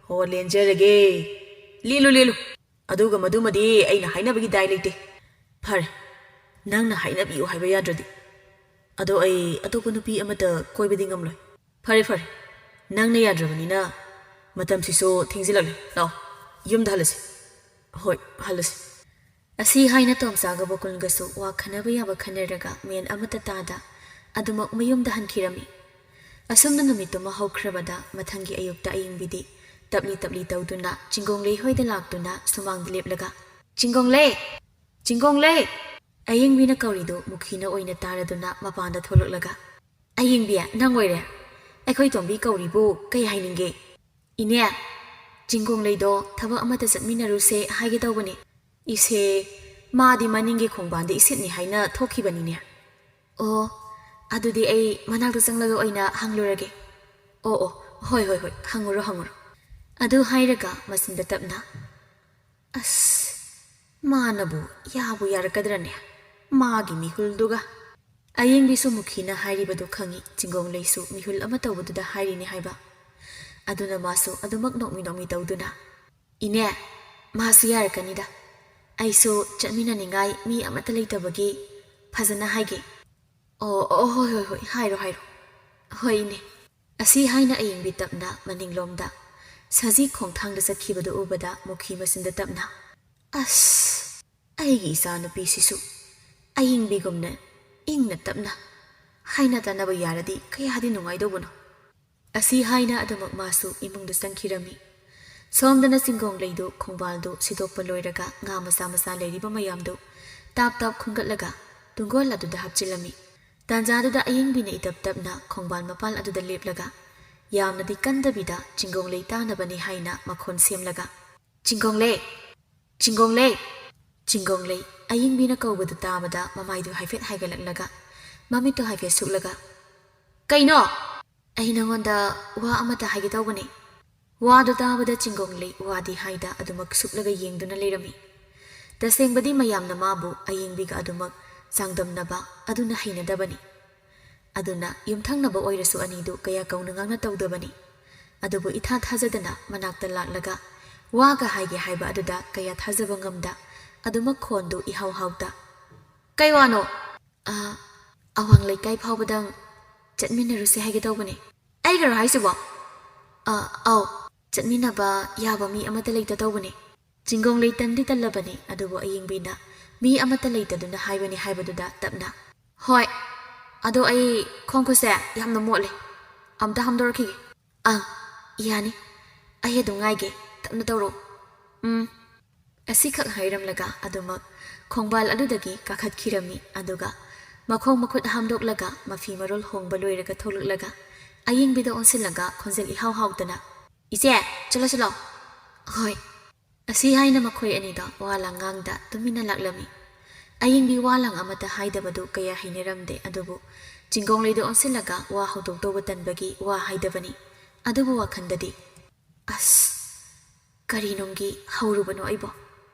ꯍꯣ, ꯂꯦꯟꯖꯔꯒꯦ꯫ ꯂꯦꯜꯂꯨ, ꯂꯦꯜꯂꯨ꯫ ꯑꯗꯨꯒ ꯃꯗꯨꯃꯗꯤ ꯑꯩꯅ ꯍꯥꯏꯅꯕꯒꯤ ꯗꯥꯏ ꯂꯩꯇꯦ꯫ ꯐꯔꯦ, ꯅꯪꯅ ꯍꯥꯏꯅꯕꯤꯌꯨ ꯍꯥꯏꯕ ꯌꯥꯗ꯭ꯔꯗꯤ꯫ ꯑꯗꯣ ꯑꯩ ꯑꯇꯣꯞꯄ ꯅꯨꯄꯤ ꯑꯃꯠꯇ ꯀꯣꯏꯕꯗꯤ ꯉꯝꯂꯣꯏ꯫ ꯐꯔꯦ, ꯐꯔꯦ, ꯅꯪꯅ ꯌꯥꯗ꯭ꯔꯕꯅꯤꯅ ꯃꯇꯝꯁꯤꯁꯨ ꯊꯦꯡꯖꯤꯜꯂꯛꯂꯦ꯫ ꯂꯥꯛꯑꯣ, ꯌꯨꯝꯗ ꯍꯜꯂꯁꯤ꯫ ꯍꯣꯏ, ꯍꯜꯂꯁꯤ꯫ ꯑꯁꯤ ꯍꯥꯏꯅ ꯇꯣꯝꯆꯥꯒ ꯕꯣꯀꯨꯜꯒꯁꯨ ꯋꯥ ꯈꯟꯅꯕ ꯌꯥꯕ ꯈꯟꯅꯔꯒ ꯃꯦꯟ ꯑꯃꯠꯇ ꯇꯥꯗ ꯑꯗꯨꯃꯛ ꯃꯌꯨꯝꯗ ꯍꯟꯈꯤꯔꯝꯃꯤ꯫ ꯑꯁꯨꯝꯅ ꯅꯨꯃꯤꯠꯇꯨꯃ ꯍꯧꯈ꯭ꯔꯕꯗ ꯃꯊꯪꯒꯤ ꯑꯌꯨꯛꯇ ꯑꯌꯤꯡꯕꯤꯗꯤ ꯇꯞꯂꯤ ꯇꯞꯂꯤ ꯇꯧꯗꯨꯅ ꯆꯤꯡꯒꯣꯡꯂꯩ ꯍꯣꯏꯗ ꯂꯥꯛꯇꯨꯅ ꯁꯨꯃꯥꯡꯗ ꯂꯦꯞꯂꯒ, "ꯆꯤꯡꯒꯣꯡꯂꯩ! ꯆꯤꯡꯒꯣꯡꯂꯩ!" ꯑꯌꯤꯡꯕꯤꯅ ꯀꯧꯔꯤꯗꯨ ꯃꯨꯈꯤꯅ ꯑꯣꯏꯅ ꯇꯥꯔꯗꯨꯅ ꯃꯄꯥꯟꯗ ꯊꯣꯛꯂꯛꯂꯒ, "ꯑꯌꯤꯡꯕꯤ, ꯅꯪ ꯑꯣꯏꯔꯦ? ꯑꯩꯈꯣꯏ ꯇꯣꯝꯕꯤ ꯀꯧꯔꯤꯕꯨ ꯀꯩ ꯍꯥꯏꯅꯤꯡꯒꯦ?" "ꯏꯅꯦ, ꯆꯤꯡꯒꯣꯡꯂꯩꯗꯣ ꯊꯕꯛ ꯑꯃꯠꯇ ꯆꯠꯃꯤꯟꯅꯔꯨꯁꯦ ꯍꯥꯏꯒꯦ ꯇꯧꯕꯅꯦ꯫ ꯏꯁꯦ, ꯃꯥꯗꯤ ꯃꯅꯤꯡꯒꯤ ꯈꯣꯡꯕꯥꯟꯗ ꯏꯁꯤꯠꯅꯤ ꯍꯥꯏꯅ ꯊꯣꯛꯈꯤꯕꯅꯤꯅꯦ꯫" "ꯑꯣ, ꯑꯗꯨꯗꯤ ꯑꯩ ꯃꯅꯥꯛꯇ ꯆꯪꯂꯒ ꯑꯣꯏꯅ ꯍꯪꯂꯨꯔꯒꯦ꯫" "ꯑꯣ, ꯑꯣ, ꯍꯣꯏ, ꯍꯣꯏ, ꯍꯣꯏ, ꯍꯪꯉꯨꯔꯣ, ꯍꯪꯉꯨꯔꯣ꯫" ꯑꯗꯨ ꯍꯥꯏꯔꯒ ꯃꯆꯤꯟꯗ ꯇꯞꯅ, "ꯑꯁ, ꯃꯥꯅꯕꯨ ꯌꯥꯕꯨ ꯌꯥꯔꯛꯀꯗ꯭ꯔꯅꯦ, ꯃꯥꯒꯤ ꯃꯤꯍꯨꯜꯗꯨꯒ?" ꯑꯌꯤꯡꯕꯤꯁꯨ ꯃꯨꯈꯤꯅ ꯍꯥꯏꯔꯤꯕꯗꯨ ꯈꯪꯏ, ꯆꯤꯡꯒꯣꯡꯂꯩꯁꯨ ꯃꯤꯍꯨꯜ ꯑꯃ ꯇꯧꯕꯗꯨꯗ ꯍꯥꯏꯔꯤꯅꯤ ꯍꯥꯏꯕ꯫ ꯑꯗꯨꯅ ꯃꯥꯁꯨ ꯑꯗꯨꯃꯛ ꯅꯣꯛꯃꯤ ꯅꯣꯛꯃꯤ ꯇꯧꯗꯨꯅ, "ꯏꯅꯦ, ꯃꯥꯁꯨ ꯌꯥꯔꯛꯀꯅꯤꯗ꯫ ꯑꯩꯁꯨ ꯆꯠꯃꯤꯟꯅꯅꯤꯡꯉꯥꯏ ꯃꯤ ꯑꯃꯠꯇ ꯂꯩꯇꯕꯒꯤ ꯐꯖꯅ ꯍꯥꯏꯒꯦ꯫" "ꯑꯣ, ꯑꯣ, ꯍꯣꯏ, ꯍꯣꯏ, ꯍꯣꯏ, ꯍꯥꯏꯔꯣ, ꯍꯥꯏꯔꯣ꯫" "ꯍꯣꯏ, ꯏꯅꯦ꯫" ꯑꯁꯤ ꯍꯥꯏꯅ ꯑꯌꯤꯡꯕꯤ ꯇꯞꯅ ꯃꯅꯤꯡꯂꯣꯝꯗ ꯁꯖꯤ ꯈꯣꯡꯊꯥꯡꯗ ꯆꯠꯈꯤꯕꯗꯨ ꯎꯕꯗ ꯃꯨꯈꯤ ꯃꯆꯤꯟꯗ ꯇꯞꯅ, "ꯑꯁ, ꯑꯩꯒꯤ ꯏꯆꯥꯅꯨꯄꯤꯁꯤꯁꯨ ꯑꯌꯤꯡꯕꯤꯒꯨꯝꯅ ꯏꯪꯅ ꯇꯞꯅ ꯍꯥꯏꯅ ꯇꯥꯅꯕ ꯌꯥꯔꯗꯤ ꯀꯌꯥꯗꯤ ꯅꯨꯡꯉꯥꯏꯗꯧꯕꯅꯣ꯫" ꯑꯁꯤ ꯍꯥꯏꯅ ꯑꯗꯨꯃꯛ ꯃꯥꯁꯨ ꯏꯃꯨꯡꯗ ꯆꯪꯈꯤꯔꯝꯃꯤ꯫ ꯁꯣꯝꯗꯅ ꯆꯤꯡꯒꯣꯡꯂꯩꯗꯨ ꯈꯣꯡꯕꯥꯜꯗꯨ ꯁꯤꯗꯣꯛꯄ ꯂꯣꯏꯔꯒ ꯉꯥ ꯃꯆꯥ ꯃꯆꯥ ꯂꯩꯔꯤꯕ ꯃꯌꯥꯝꯗꯨ ꯇꯥꯞ ꯇꯥꯞ ꯈꯨꯟꯒꯠꯂꯒ ꯇꯨꯡꯒꯣꯜ ꯑꯗꯨꯗ ꯍꯥꯞꯆꯤꯜꯂꯝꯃꯤ꯫ ꯇꯥꯟꯖꯥꯗꯨꯗ ꯑꯌꯤꯡꯕꯤꯅ ꯏꯇꯞ ꯇꯞꯅ ꯈꯣꯡꯕꯥꯜ ꯃꯄꯥꯜ ꯑꯗꯨꯗ ꯂꯦꯞꯂꯒ ꯌꯥꯝꯅꯗꯤ ꯀꯟꯗꯕꯤꯗ ꯆꯤꯡꯒꯣꯡꯂꯩ ꯇꯥꯅꯕꯅꯤ ꯍꯥꯏꯅ ꯃꯈꯣꯟ ꯁꯦꯝꯂꯒ, "ꯆꯤꯡꯒꯣꯡꯂꯩ! ꯆꯤꯡꯒꯣꯡꯂꯩ!" ꯆꯤꯡꯒꯣꯡꯂꯩ ꯑꯌꯤꯡꯕꯤꯅ ꯀꯧꯕꯗꯨ ꯇꯥꯕꯗ ꯃꯃꯥꯏꯗꯨ ꯍꯥꯏꯐꯦꯠ ꯍꯥꯏꯒꯠꯂꯛꯂꯒ ꯃꯃꯤꯠꯇꯨ ꯍꯥꯏꯐꯦꯠ ꯁꯨꯛꯂꯒ, "ꯀꯩꯅꯣ?" "ꯑꯩ ꯅꯉꯣꯟꯗ ꯋꯥ ꯑꯃꯇ ꯍꯥꯏꯒꯦ ꯇꯧꯕꯅꯦ꯫" ꯋꯥꯗꯨ ꯇꯥꯕꯗ ꯆꯤꯡꯒꯣꯡꯂꯩ ꯋꯥꯗꯤ ꯍꯥꯏꯗ ꯑꯗꯨꯃꯛ ꯁꯨꯛꯂꯒ ꯌꯦꯡꯗꯨꯅ ꯂꯩꯔꯝꯃꯤ꯫ ꯇꯁꯦꯡꯕꯗꯤ ꯃꯌꯥꯝꯅ ꯃꯥꯕꯨ ꯑꯌꯦꯡꯕꯤꯒ ꯑꯗꯨꯃꯛ ꯆꯥꯡꯗꯝꯅꯕ ꯑꯗꯨꯅ ꯍꯩꯅꯗꯕꯅꯤ꯫ ꯑꯗꯨꯅ ꯌꯨꯝꯊꯪꯅꯕ ꯑꯣꯏꯔꯁꯨ ꯑꯅꯤꯗꯨ ꯀꯌꯥ ꯀꯧꯅ ꯉꯥꯡꯅ ꯇꯧꯗꯕꯅꯤ꯫ ꯑꯗꯨꯕꯨ ꯏꯊꯥ ꯊꯥꯖꯗꯅ ꯃꯅꯥꯛꯇ ꯂꯥꯛꯂꯒ ꯋꯥꯒ ꯍꯥꯏꯒꯦ ꯍꯥꯏꯕ ꯑꯗꯨꯗ ꯀꯌꯥ ꯊꯥꯖꯕ ꯉꯝꯗ ꯑꯗꯨꯃꯛ ꯈꯣꯟꯗꯨ ꯏꯍꯥꯎ ꯍꯥꯎꯇ, "ꯀꯩ ꯋꯥꯅꯣ?" "ꯑ, ꯑꯋꯥꯡ ꯂꯩꯀꯥꯏ ꯐꯥꯎꯕꯗꯪ ꯆꯠꯃꯤꯟꯅꯔꯨꯁꯦ ꯍꯥꯏꯒꯦ ꯇꯧꯕꯅꯦ꯫" "ꯑꯩꯒꯔꯣ ꯍꯥꯏꯁꯤꯕꯣ?" "ꯑ, ꯑꯧ, ꯆꯠꯃꯤꯟꯅꯕ ꯌꯥꯕ ꯃꯤ ꯑꯃꯠꯇ ꯂꯩꯇ ꯇꯧꯕꯅꯦ꯫" ꯆꯤꯡꯒꯣꯡꯂꯩ ꯇꯟꯗꯤ ꯇꯜꯂꯕꯅꯤ, ꯑꯗꯨꯕꯨ ꯑꯌꯦꯡꯕꯤꯅ ꯃꯤ ꯑꯃꯠꯇ ꯂꯩꯇꯗꯨꯅ ꯍꯥꯏꯕꯅꯤ ꯍꯥꯏꯕꯗꯨꯗ ꯇꯞꯅ, "ꯍꯣꯏ, ꯑꯗꯣ ꯑꯩ ꯈꯣꯡ ꯈꯨꯠꯁꯦ ꯌꯥꯝꯅ ꯃꯣꯠꯂꯦ, ꯑꯝꯇ ꯍꯥꯝꯗꯣꯔꯛꯈꯤꯒꯦ꯫" "ꯑꯪ, ꯌꯥꯅꯤ, ꯑꯩ ꯑꯗꯨꯝ ꯉꯥꯏꯒꯦ, ꯇꯞꯅ ꯇꯧꯔꯣ꯫" "ꯎꯝ꯫" ꯑꯁꯤꯈꯛ ꯍꯥꯏꯔꯝꯂꯒ ꯑꯗꯨꯃꯛ ꯈꯣꯡꯕꯥꯜ ꯑꯗꯨꯗꯒꯤ ꯀꯥꯈꯠꯈꯤꯔꯝꯃꯤ꯫ ꯑꯗꯨꯒ ꯃꯈꯣꯡ ꯃꯈꯨꯠ ꯍꯥꯝꯗꯣꯛꯂꯒ ꯃꯐꯤ ꯃꯔꯣꯜ ꯍꯣꯡꯕ ꯂꯣꯏꯔꯒ ꯊꯣꯛꯂꯛꯂꯒ ꯑꯌꯦꯡꯕꯤꯗ ꯑꯣꯟꯁꯤꯜꯂꯒ ꯈꯣꯟꯖꯦꯜ ꯏꯍꯥꯎ ꯍꯥꯎꯇꯅ, "ꯏꯆꯦ, ꯆꯠꯂꯁꯤ ꯂꯥꯎ꯫" "ꯍꯣꯏ꯫" ꯑꯁꯤ ꯍꯥꯏꯅ ꯃꯈꯣꯏ ꯑꯅꯤꯗꯣ ꯋꯥ ꯂꯥꯡ ꯉꯥꯡꯗ ꯇꯨꯃꯤꯟꯅ ꯂꯥꯛꯂꯝꯃꯤ꯫ ꯑꯌꯦꯡꯕꯤ ꯋꯥ ꯂꯥꯡ ꯑꯃꯠꯇ ꯍꯥꯏꯗꯕꯗꯨ ꯀꯌꯥ ꯍꯩꯅꯔꯝꯗꯦ, ꯑꯗꯨꯕꯨ ꯆꯤꯡꯒꯣꯡꯂꯩꯗ ꯑꯣꯟꯁꯤꯜꯂꯒ ꯋꯥ ꯍꯧꯗꯣꯛꯇꯧꯕ ꯇꯟꯕꯒꯤ ꯋꯥ ꯍꯥꯏꯗꯕꯅꯤ꯫ ꯑꯗꯨꯕꯨ ꯋꯥꯈꯜꯗꯗꯤ, "ꯑꯁ, ꯀꯔꯤꯅꯨꯡꯒꯤ ꯍꯧꯔꯨꯕꯅꯣ ꯑꯩꯕꯣ?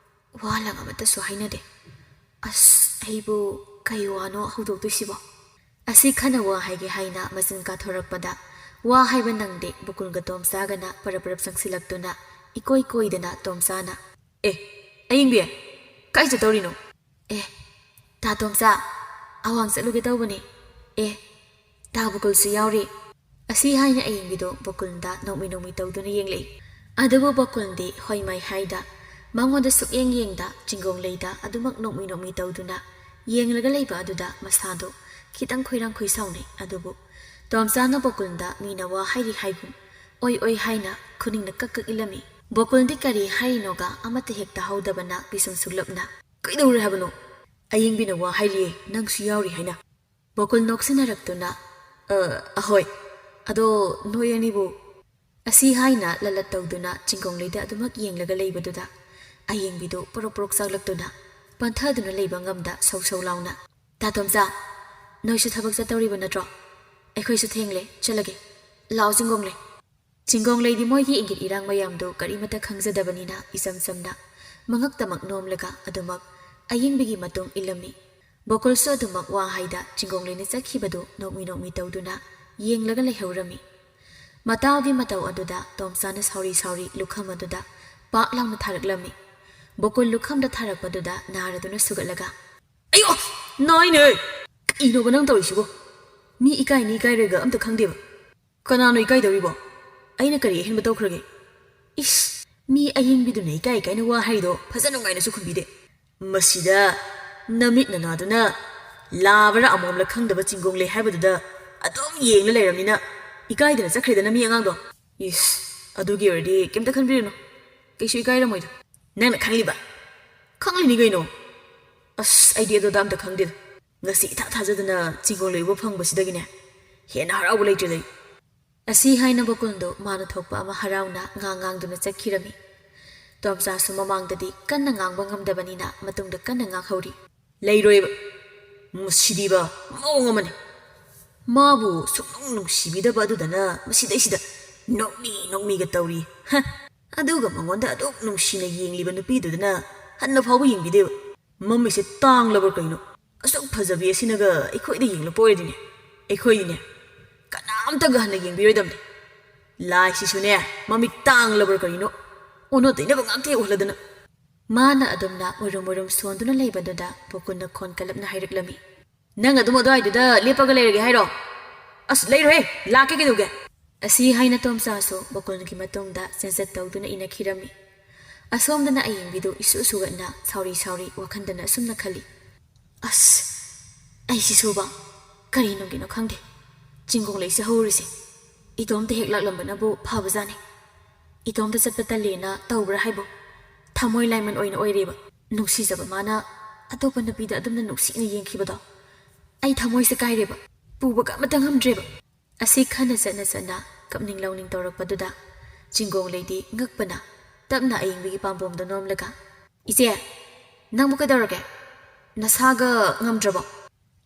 ꯋꯥ ꯂꯥꯡ ꯑꯃꯠꯇꯁꯨ ꯍꯥꯏꯅꯗꯦ꯫ ꯑꯁ, ꯑꯩꯕꯨ ꯀꯩ ꯋꯥꯅꯣ ꯍꯧꯗꯣꯛꯇꯣꯏꯁꯤꯕꯣ?" ꯑꯁꯤ ꯈꯟꯅ ꯋꯥ ꯍꯥꯏꯒꯦ ꯍꯥꯏꯅ ꯃꯆꯤꯟ ꯀꯥꯊꯣꯔꯛꯄꯗ, ꯋꯥ ꯍꯥꯏꯕ ꯅꯪꯗꯦ, ꯕꯨꯀꯨꯜꯒ ꯇꯣꯝꯆꯥꯒꯅ ꯄꯔꯞ ꯄꯔꯞ ꯆꯪꯁꯤꯜꯂꯛꯇꯨꯅ ꯏꯀꯣꯏ ꯀꯣꯏꯗꯅ ꯇꯣꯝꯆꯥꯅ, "ꯑꯦ, ꯑꯌꯤꯡꯕꯤ, ꯀꯥꯏ ꯆꯠꯇꯧꯔꯤꯅꯣ?" "ꯑꯦ, ꯇꯥ ꯇꯣꯝꯆꯥ, ꯑꯋꯥꯡ ꯆꯠꯂꯨꯒꯦ ꯇꯧꯕꯅꯦ꯫ ꯑꯦ, ꯇꯥ ꯕꯨꯀꯨꯜꯁꯨ ꯌꯥꯎꯔꯤ꯫" ꯑꯁꯤ ꯍꯥꯏꯅ ꯑꯌꯤꯡꯕꯤꯗꯣ ꯕꯨꯀꯨꯜꯗ ꯅꯣꯛꯃꯤ ꯅꯣꯛꯃꯤ ꯇꯧꯗꯨꯅ ꯌꯦꯡꯂꯛꯏ꯫ ꯑꯗꯨꯕꯨ ꯕꯨꯀꯨꯜꯗꯤ ꯍꯣꯏ ꯃꯥꯏ ꯍꯥꯏꯗ, ꯃꯉꯣꯟꯗ ꯁꯨꯛꯌꯦꯡ ꯌꯦꯡꯗ, ꯆꯤꯡꯒꯣꯡꯂꯩꯗ ꯑꯗꯨꯃꯛ ꯅꯣꯛꯃꯤ ꯅꯣꯛꯃꯤ ꯇꯧꯗꯨꯅ ꯌꯦꯡꯂꯒ ꯂꯩꯕ ꯑꯗꯨꯗ ꯃꯁꯥꯗꯣ ꯈꯤꯇꯪ ꯈꯣꯏꯔꯥꯡ ꯈꯣꯏꯁꯥꯎꯅꯩ꯫ ꯑꯗꯨꯕꯨ ꯇꯣꯝꯆꯥꯅ ꯕꯣꯀꯨꯜꯗ ꯃꯤꯅ ꯋꯥ ꯍꯥꯏꯔꯤ ꯍꯥꯏꯒꯨꯝ ꯑꯣꯏ ꯑꯣꯏ ꯍꯥꯏꯅ ꯈꯨꯅꯤꯡꯅ ꯀꯛ ꯀꯛ ꯏꯜꯂꯝꯃꯤ꯫ ꯕꯣꯀꯨꯜꯗꯤ ꯀꯔꯤ ꯍꯥꯏꯔꯤꯅꯣꯒ ꯑꯃꯠꯇ ꯍꯦꯛ ꯇꯥꯍꯧꯗꯕꯅ ꯄꯤꯁꯨꯝ ꯁꯨꯛꯂꯞꯅ, "ꯀꯩꯗꯧꯔꯦ ꯍꯥꯏꯕꯅꯣ? ꯑꯌꯤꯡꯕꯤꯅ ꯋꯥ ꯍꯥꯏꯔꯤꯌꯦ, ꯅꯪꯁꯨ ꯌꯥꯎꯔꯤ ꯍꯥꯏꯅ?" ꯕꯣꯀꯨꯜ ꯅꯣꯛꯁꯤꯟꯅꯔꯛꯇꯨꯅ, "ꯑ, ꯑꯍꯣꯏ꯫ ꯑꯗꯣ ꯅꯣꯏ ꯑꯅꯤꯕꯨ?" ꯑꯁꯤ ꯍꯥꯏꯅ ꯂꯂꯠ ꯇꯧꯗꯨꯅ ꯆꯤꯡꯒꯣꯡꯂꯩꯗ ꯑꯗꯨꯃꯛ ꯌꯦꯡꯂꯒ ꯂꯩꯕꯗꯨꯗ ꯑꯌꯦꯡꯕꯤꯗꯨ ꯄꯣꯔꯣꯛ ꯄꯣꯔꯣꯛ ꯆꯥꯛꯂꯛꯇꯨꯅ ꯄꯟꯊꯗꯨꯅ ꯂꯩꯕ ꯉꯝꯗ ꯁꯧ ꯁꯧ ꯂꯥꯎꯅ, "ꯇꯥ ꯇꯣꯝꯆꯥ, ꯅꯣꯏꯁꯨ ꯊꯕꯛ ꯆꯠꯇꯧꯔꯤꯕ ꯅꯠꯇ꯭ꯔꯣ? ꯑꯩꯈꯣꯏꯁꯨ ꯊꯦꯡꯂꯦ, ꯆꯠꯂꯒꯦ꯫ ꯂꯥꯛꯑꯣ ꯆꯤꯡꯒꯣꯡꯂꯩ꯫" ꯆꯤꯡꯒꯣꯡꯂꯩꯗꯤ ꯃꯣꯏꯒꯤ ꯏꯪꯒꯤꯠ ꯏꯔꯥꯡ ꯃꯌꯥꯝꯗꯨ ꯀꯔꯤꯃꯠꯇ ꯈꯪꯖꯗꯕꯅꯤꯅ ꯏꯆꯝ ꯆꯝꯅ, ꯃꯉꯛꯇꯃꯛ ꯅꯣꯝꯂꯒ ꯑꯗꯨꯃꯛ ꯑꯌꯤꯡꯕꯤꯒꯤ ꯃꯇꯨꯡ ꯏꯜꯂꯝꯃꯤ꯫ ꯕꯣꯀꯨꯜꯁꯨ ꯑꯗꯨꯃꯛ ꯋꯥ ꯍꯥꯏꯗ ꯆꯤꯡꯒꯣꯡꯂꯩꯅ ꯆꯠꯈꯤꯕꯗꯨ ꯅꯣꯛꯃꯤ ꯅꯣꯛꯃꯤ ꯇꯧꯗꯨꯅ ꯌꯦꯡꯂꯒ ꯂꯩꯍꯧꯔꯝꯃꯤ꯫ ꯃꯇꯥꯎꯒꯤ ꯃꯇꯧ ꯑꯗꯨꯗ ꯇꯣꯝꯆꯥꯅ ꯁꯥꯎꯔꯤ ꯁꯥꯎꯔꯤ ꯂꯨꯈꯝ ꯑꯗꯨꯗ ꯄꯥꯛ ꯂꯥꯎꯅ ꯊꯥꯔꯛꯂꯝꯃꯤ꯫ ꯕꯣꯀꯨꯜ ꯂꯨꯈꯝꯗ ꯊꯥꯔꯛꯄꯗꯨꯗ ꯅꯥꯔꯗꯨꯅ ꯁꯨꯒꯠꯂꯒ, "ꯑꯌꯣ! ꯅꯥꯏꯅꯦ! ꯀꯩꯅꯣꯕ ꯅꯪ ꯇꯧꯔꯤꯁꯤꯕꯣ? ꯃꯤ ꯏꯀꯥꯏꯅꯤ ꯏꯀꯥꯏꯔꯣꯏꯒ ꯑꯝꯇ ꯈꯪꯗꯦꯕ꯫ ꯀꯅꯥꯅꯣ ꯏꯀꯥꯏꯗꯧꯔꯤꯕꯣ? ꯑꯩꯅ ꯀꯔꯤ ꯑꯍꯦꯟꯕ ꯇꯧꯈ꯭ꯔꯒꯦ? ꯏꯁ, ꯃꯤ ꯑꯌꯤꯡꯕꯤꯗꯨꯅ ꯏꯀꯥꯏ ꯏꯀꯥꯏꯅ ꯋꯥ ꯍꯥꯏꯔꯤꯗꯣ ꯐꯖ ꯅꯨꯡꯉꯥꯏꯅꯁꯨ ꯈꯨꯝꯕꯤꯗꯦ꯫ ꯃꯁꯤꯗ ꯅꯃꯤꯠ ꯅꯅꯥꯗꯨꯅ ꯂꯥꯕꯔ ꯑꯃꯣꯝꯂ ꯈꯪꯗꯕ ꯆꯤꯡꯒꯣꯡꯂꯩ ꯍꯥꯏꯕꯗꯨꯗ ꯑꯗꯨꯝ ꯌꯦꯡꯂ ꯂꯩꯔꯕꯅꯤꯅ ꯏꯀꯥꯏꯗꯅ ꯆꯠꯈ꯭ꯔꯦꯗꯅ ꯃꯤ ꯑꯉꯥꯡꯗꯣ꯫ ꯏꯁ, ꯑꯗꯨꯒꯤ ꯑꯣꯏꯔꯗꯤ ꯀꯩꯝꯇ ꯈꯟꯕꯤꯔꯨꯅꯨ꯫ ꯀꯩꯁꯨ ꯏꯀꯥꯏꯔꯝꯃꯣꯏꯗ꯫ ꯅꯪꯅ ꯈꯪꯂꯤꯕ? ꯈꯪꯂꯤꯅꯤ ꯀꯩꯅꯣ꯫ ꯑꯁ, ꯑꯩꯗꯤ ꯑꯗꯨꯗ ꯑꯝꯇ ꯈꯪꯗꯦꯗ꯫ ꯉꯁꯤ ꯏꯊꯥ ꯊꯥꯖꯗꯅ ꯆꯤꯡꯒꯣꯡꯂꯩ ꯎꯕ ꯐꯪꯕꯁꯤꯗꯒꯤꯅꯦ ꯍꯦꯟꯅ ꯍꯔꯥꯎꯕ ꯂꯩꯇ꯭ꯔꯦꯗ ꯑꯩ꯫ ꯑꯁꯤ ꯍꯥꯏꯅ ꯕꯣꯀꯨꯜꯗꯣ ꯃꯥꯅ ꯊꯣꯛꯄ ꯑꯃ ꯍꯔꯥꯎꯅ ꯉꯥꯡ ꯉꯥꯡꯗꯨꯅ ꯆꯠꯈꯤꯔꯝꯃꯤ꯫ ꯇꯣꯝꯆꯥꯁꯨ ꯃꯃꯥꯡꯗꯗꯤ ꯀꯟꯅ ꯉꯥꯡꯕ ꯉꯝꯗꯕꯅꯤꯅ ꯃꯇꯨꯡꯗ ꯀꯟꯅ ꯉꯥꯡꯍꯧꯔꯤ꯫ ꯂꯩꯔꯣꯏꯕ꯫ ꯃꯁꯤꯗꯤꯕ ꯃꯑꯣꯡ ꯑꯃꯅꯤ꯫ ꯃꯥꯕꯨ ꯁꯨꯛꯅꯨꯡ ꯅꯨꯡꯁꯤꯕꯤꯗꯕ ꯑꯗꯨꯗꯅ ꯃꯁꯤꯗꯩꯁꯤꯗ ꯅꯣꯛꯃꯤ ꯅꯣꯛꯃꯤꯒ ꯇꯧꯔꯤ꯫ ꯍ! ꯑꯗꯨꯒ ꯃꯉꯣꯟꯗ ꯑꯗꯨꯛ ꯅꯨꯡꯁꯤꯅ ꯌꯦꯡꯂꯤꯕ ꯅꯨꯄꯤꯗꯨꯗꯅ ꯍꯟꯅ ꯐꯥꯎꯕ ꯌꯦꯡꯕꯤꯗꯦꯕ꯫ ꯃꯃꯤꯠꯁꯦ ꯇꯥꯡꯂꯕ꯭ꯔꯥ ꯀꯩꯅꯣ? ꯑꯁꯨꯛ ꯐꯖꯕꯤ ꯑꯁꯤꯅꯒ ꯑꯩꯈꯣꯏꯗ ꯌꯦꯡꯂꯛꯄ ꯑꯣꯏꯔꯗꯤꯅꯦ, ꯑꯩꯈꯣꯏꯗꯤꯅꯦ ꯀꯅꯥꯝꯇꯒ ꯍꯟꯅ ꯌꯦꯡꯕꯤꯔꯣꯏꯗꯕꯅꯤ꯫ ꯂꯥꯏꯁꯤꯁꯨꯅꯦ ꯃꯃꯤꯠ ꯇꯥꯡꯂꯕ꯭ꯔꯥ ꯀꯔꯤꯅꯣ? ꯑꯣꯟꯅ ꯇꯩꯅꯕ ꯉꯥꯛꯇ ꯍꯦꯛ ꯎꯍꯜꯂꯗꯅ꯫ ꯃꯥꯅ ꯑꯗꯨꯝꯅ ꯃꯨꯔꯨꯝ ꯃꯨꯔꯨꯝ ꯁꯣꯟꯗꯨꯅ ꯂꯩꯕꯗꯨꯗ ꯕꯣꯀꯨꯟꯅ ꯈꯣꯟ ꯀꯜꯂꯞꯅ ꯍꯥꯏꯔꯛꯂꯝꯃꯤ꯫ "ꯅꯪ ꯑꯗꯨꯝ ꯑꯗꯨꯋꯥꯏꯗꯨꯗ ꯂꯦꯞꯄꯒ ꯂꯩꯔꯒꯦ ꯍꯥꯏꯔꯣ? ꯑꯁ, ꯂꯩꯔꯣꯍꯦ, ꯂꯥꯛꯀꯦ ꯀꯩꯗꯧꯒꯦ?" ꯑꯁꯤ ꯍꯥꯏꯅ ꯇꯣꯝꯆꯥꯁꯨ ꯕꯣꯀꯨꯟꯒꯤ ꯃꯇꯨꯡꯗ ꯆꯦꯟꯆꯠ ꯇꯧꯗꯨꯅ ꯏꯟꯅꯈꯤꯔꯝꯃꯤ꯫ ꯑꯁꯣꯝꯗꯅ ꯑꯌꯤꯡꯕꯤꯗꯨ ꯏꯁꯨ ꯁꯨꯒꯠꯅ ꯁꯥꯎꯔꯤ ꯁꯥꯎꯔꯤ ꯋꯥꯈꯟꯗꯅ ꯑꯁꯨꯝꯅ ꯈꯜꯂꯤ꯫ "ꯑꯁ, ꯑꯩꯁꯤꯁꯨꯕ ꯀꯔꯤꯅꯨꯡꯒꯤꯅꯣ ꯈꯪꯗꯦ꯫ ꯆꯤꯡꯒꯣꯡꯂꯩꯁꯦ ꯍꯧꯔꯤꯁꯦ ꯏꯇꯣꯝꯇ ꯍꯦꯛ ꯂꯥꯛꯂꯝꯕꯅꯕꯨ ꯐꯕꯖꯥꯠꯅꯤ꯫ ꯏꯇꯣꯝꯇ ꯆꯠꯄ ꯇꯜꯂꯦꯅ ꯇꯧꯕ꯭ꯔꯥ ꯍꯥꯏꯕꯨ? ꯊꯃꯣꯏ ꯂꯥꯏꯃꯟ ꯑꯣꯏꯅ ꯑꯣꯏꯔꯦꯕ꯫ ꯅꯨꯡꯁꯤꯖꯕ ꯃꯥꯅ ꯑꯇꯣꯞꯄ ꯅꯨꯄꯤꯗ ꯑꯗꯨꯝꯅ ꯅꯨꯡꯁꯤꯅ ꯌꯦꯡꯈꯤꯕꯗꯣ꯫ ꯑꯩ ꯊꯃꯣꯏꯁꯦ ꯀꯥꯏꯔꯦꯕ꯫ ꯄꯨꯕꯒ ꯑꯃꯇ ꯉꯝꯗ꯭ꯔꯦꯕ꯫" ꯑꯁꯤ ꯈꯟꯅ ꯆꯠꯅ ꯆꯠꯅ ꯀꯞꯅꯤꯡ ꯂꯧꯅꯤꯡ ꯇꯧꯔꯛꯄꯗꯨꯗ ꯆꯤꯡꯒꯣꯡꯂꯩꯗꯤ ꯉꯛꯄꯅ ꯇꯞꯅ ꯑꯌꯤꯡꯕꯤꯒꯤ ꯄꯥꯝꯕꯣꯝꯗ ꯅꯣꯝꯂꯒ, "ꯏꯆꯦ, ꯅꯪꯕꯨ ꯀꯩꯗꯧꯔꯒꯦ? ꯅꯁꯥꯒ ꯉꯝꯗ꯭ꯔꯕꯣ?"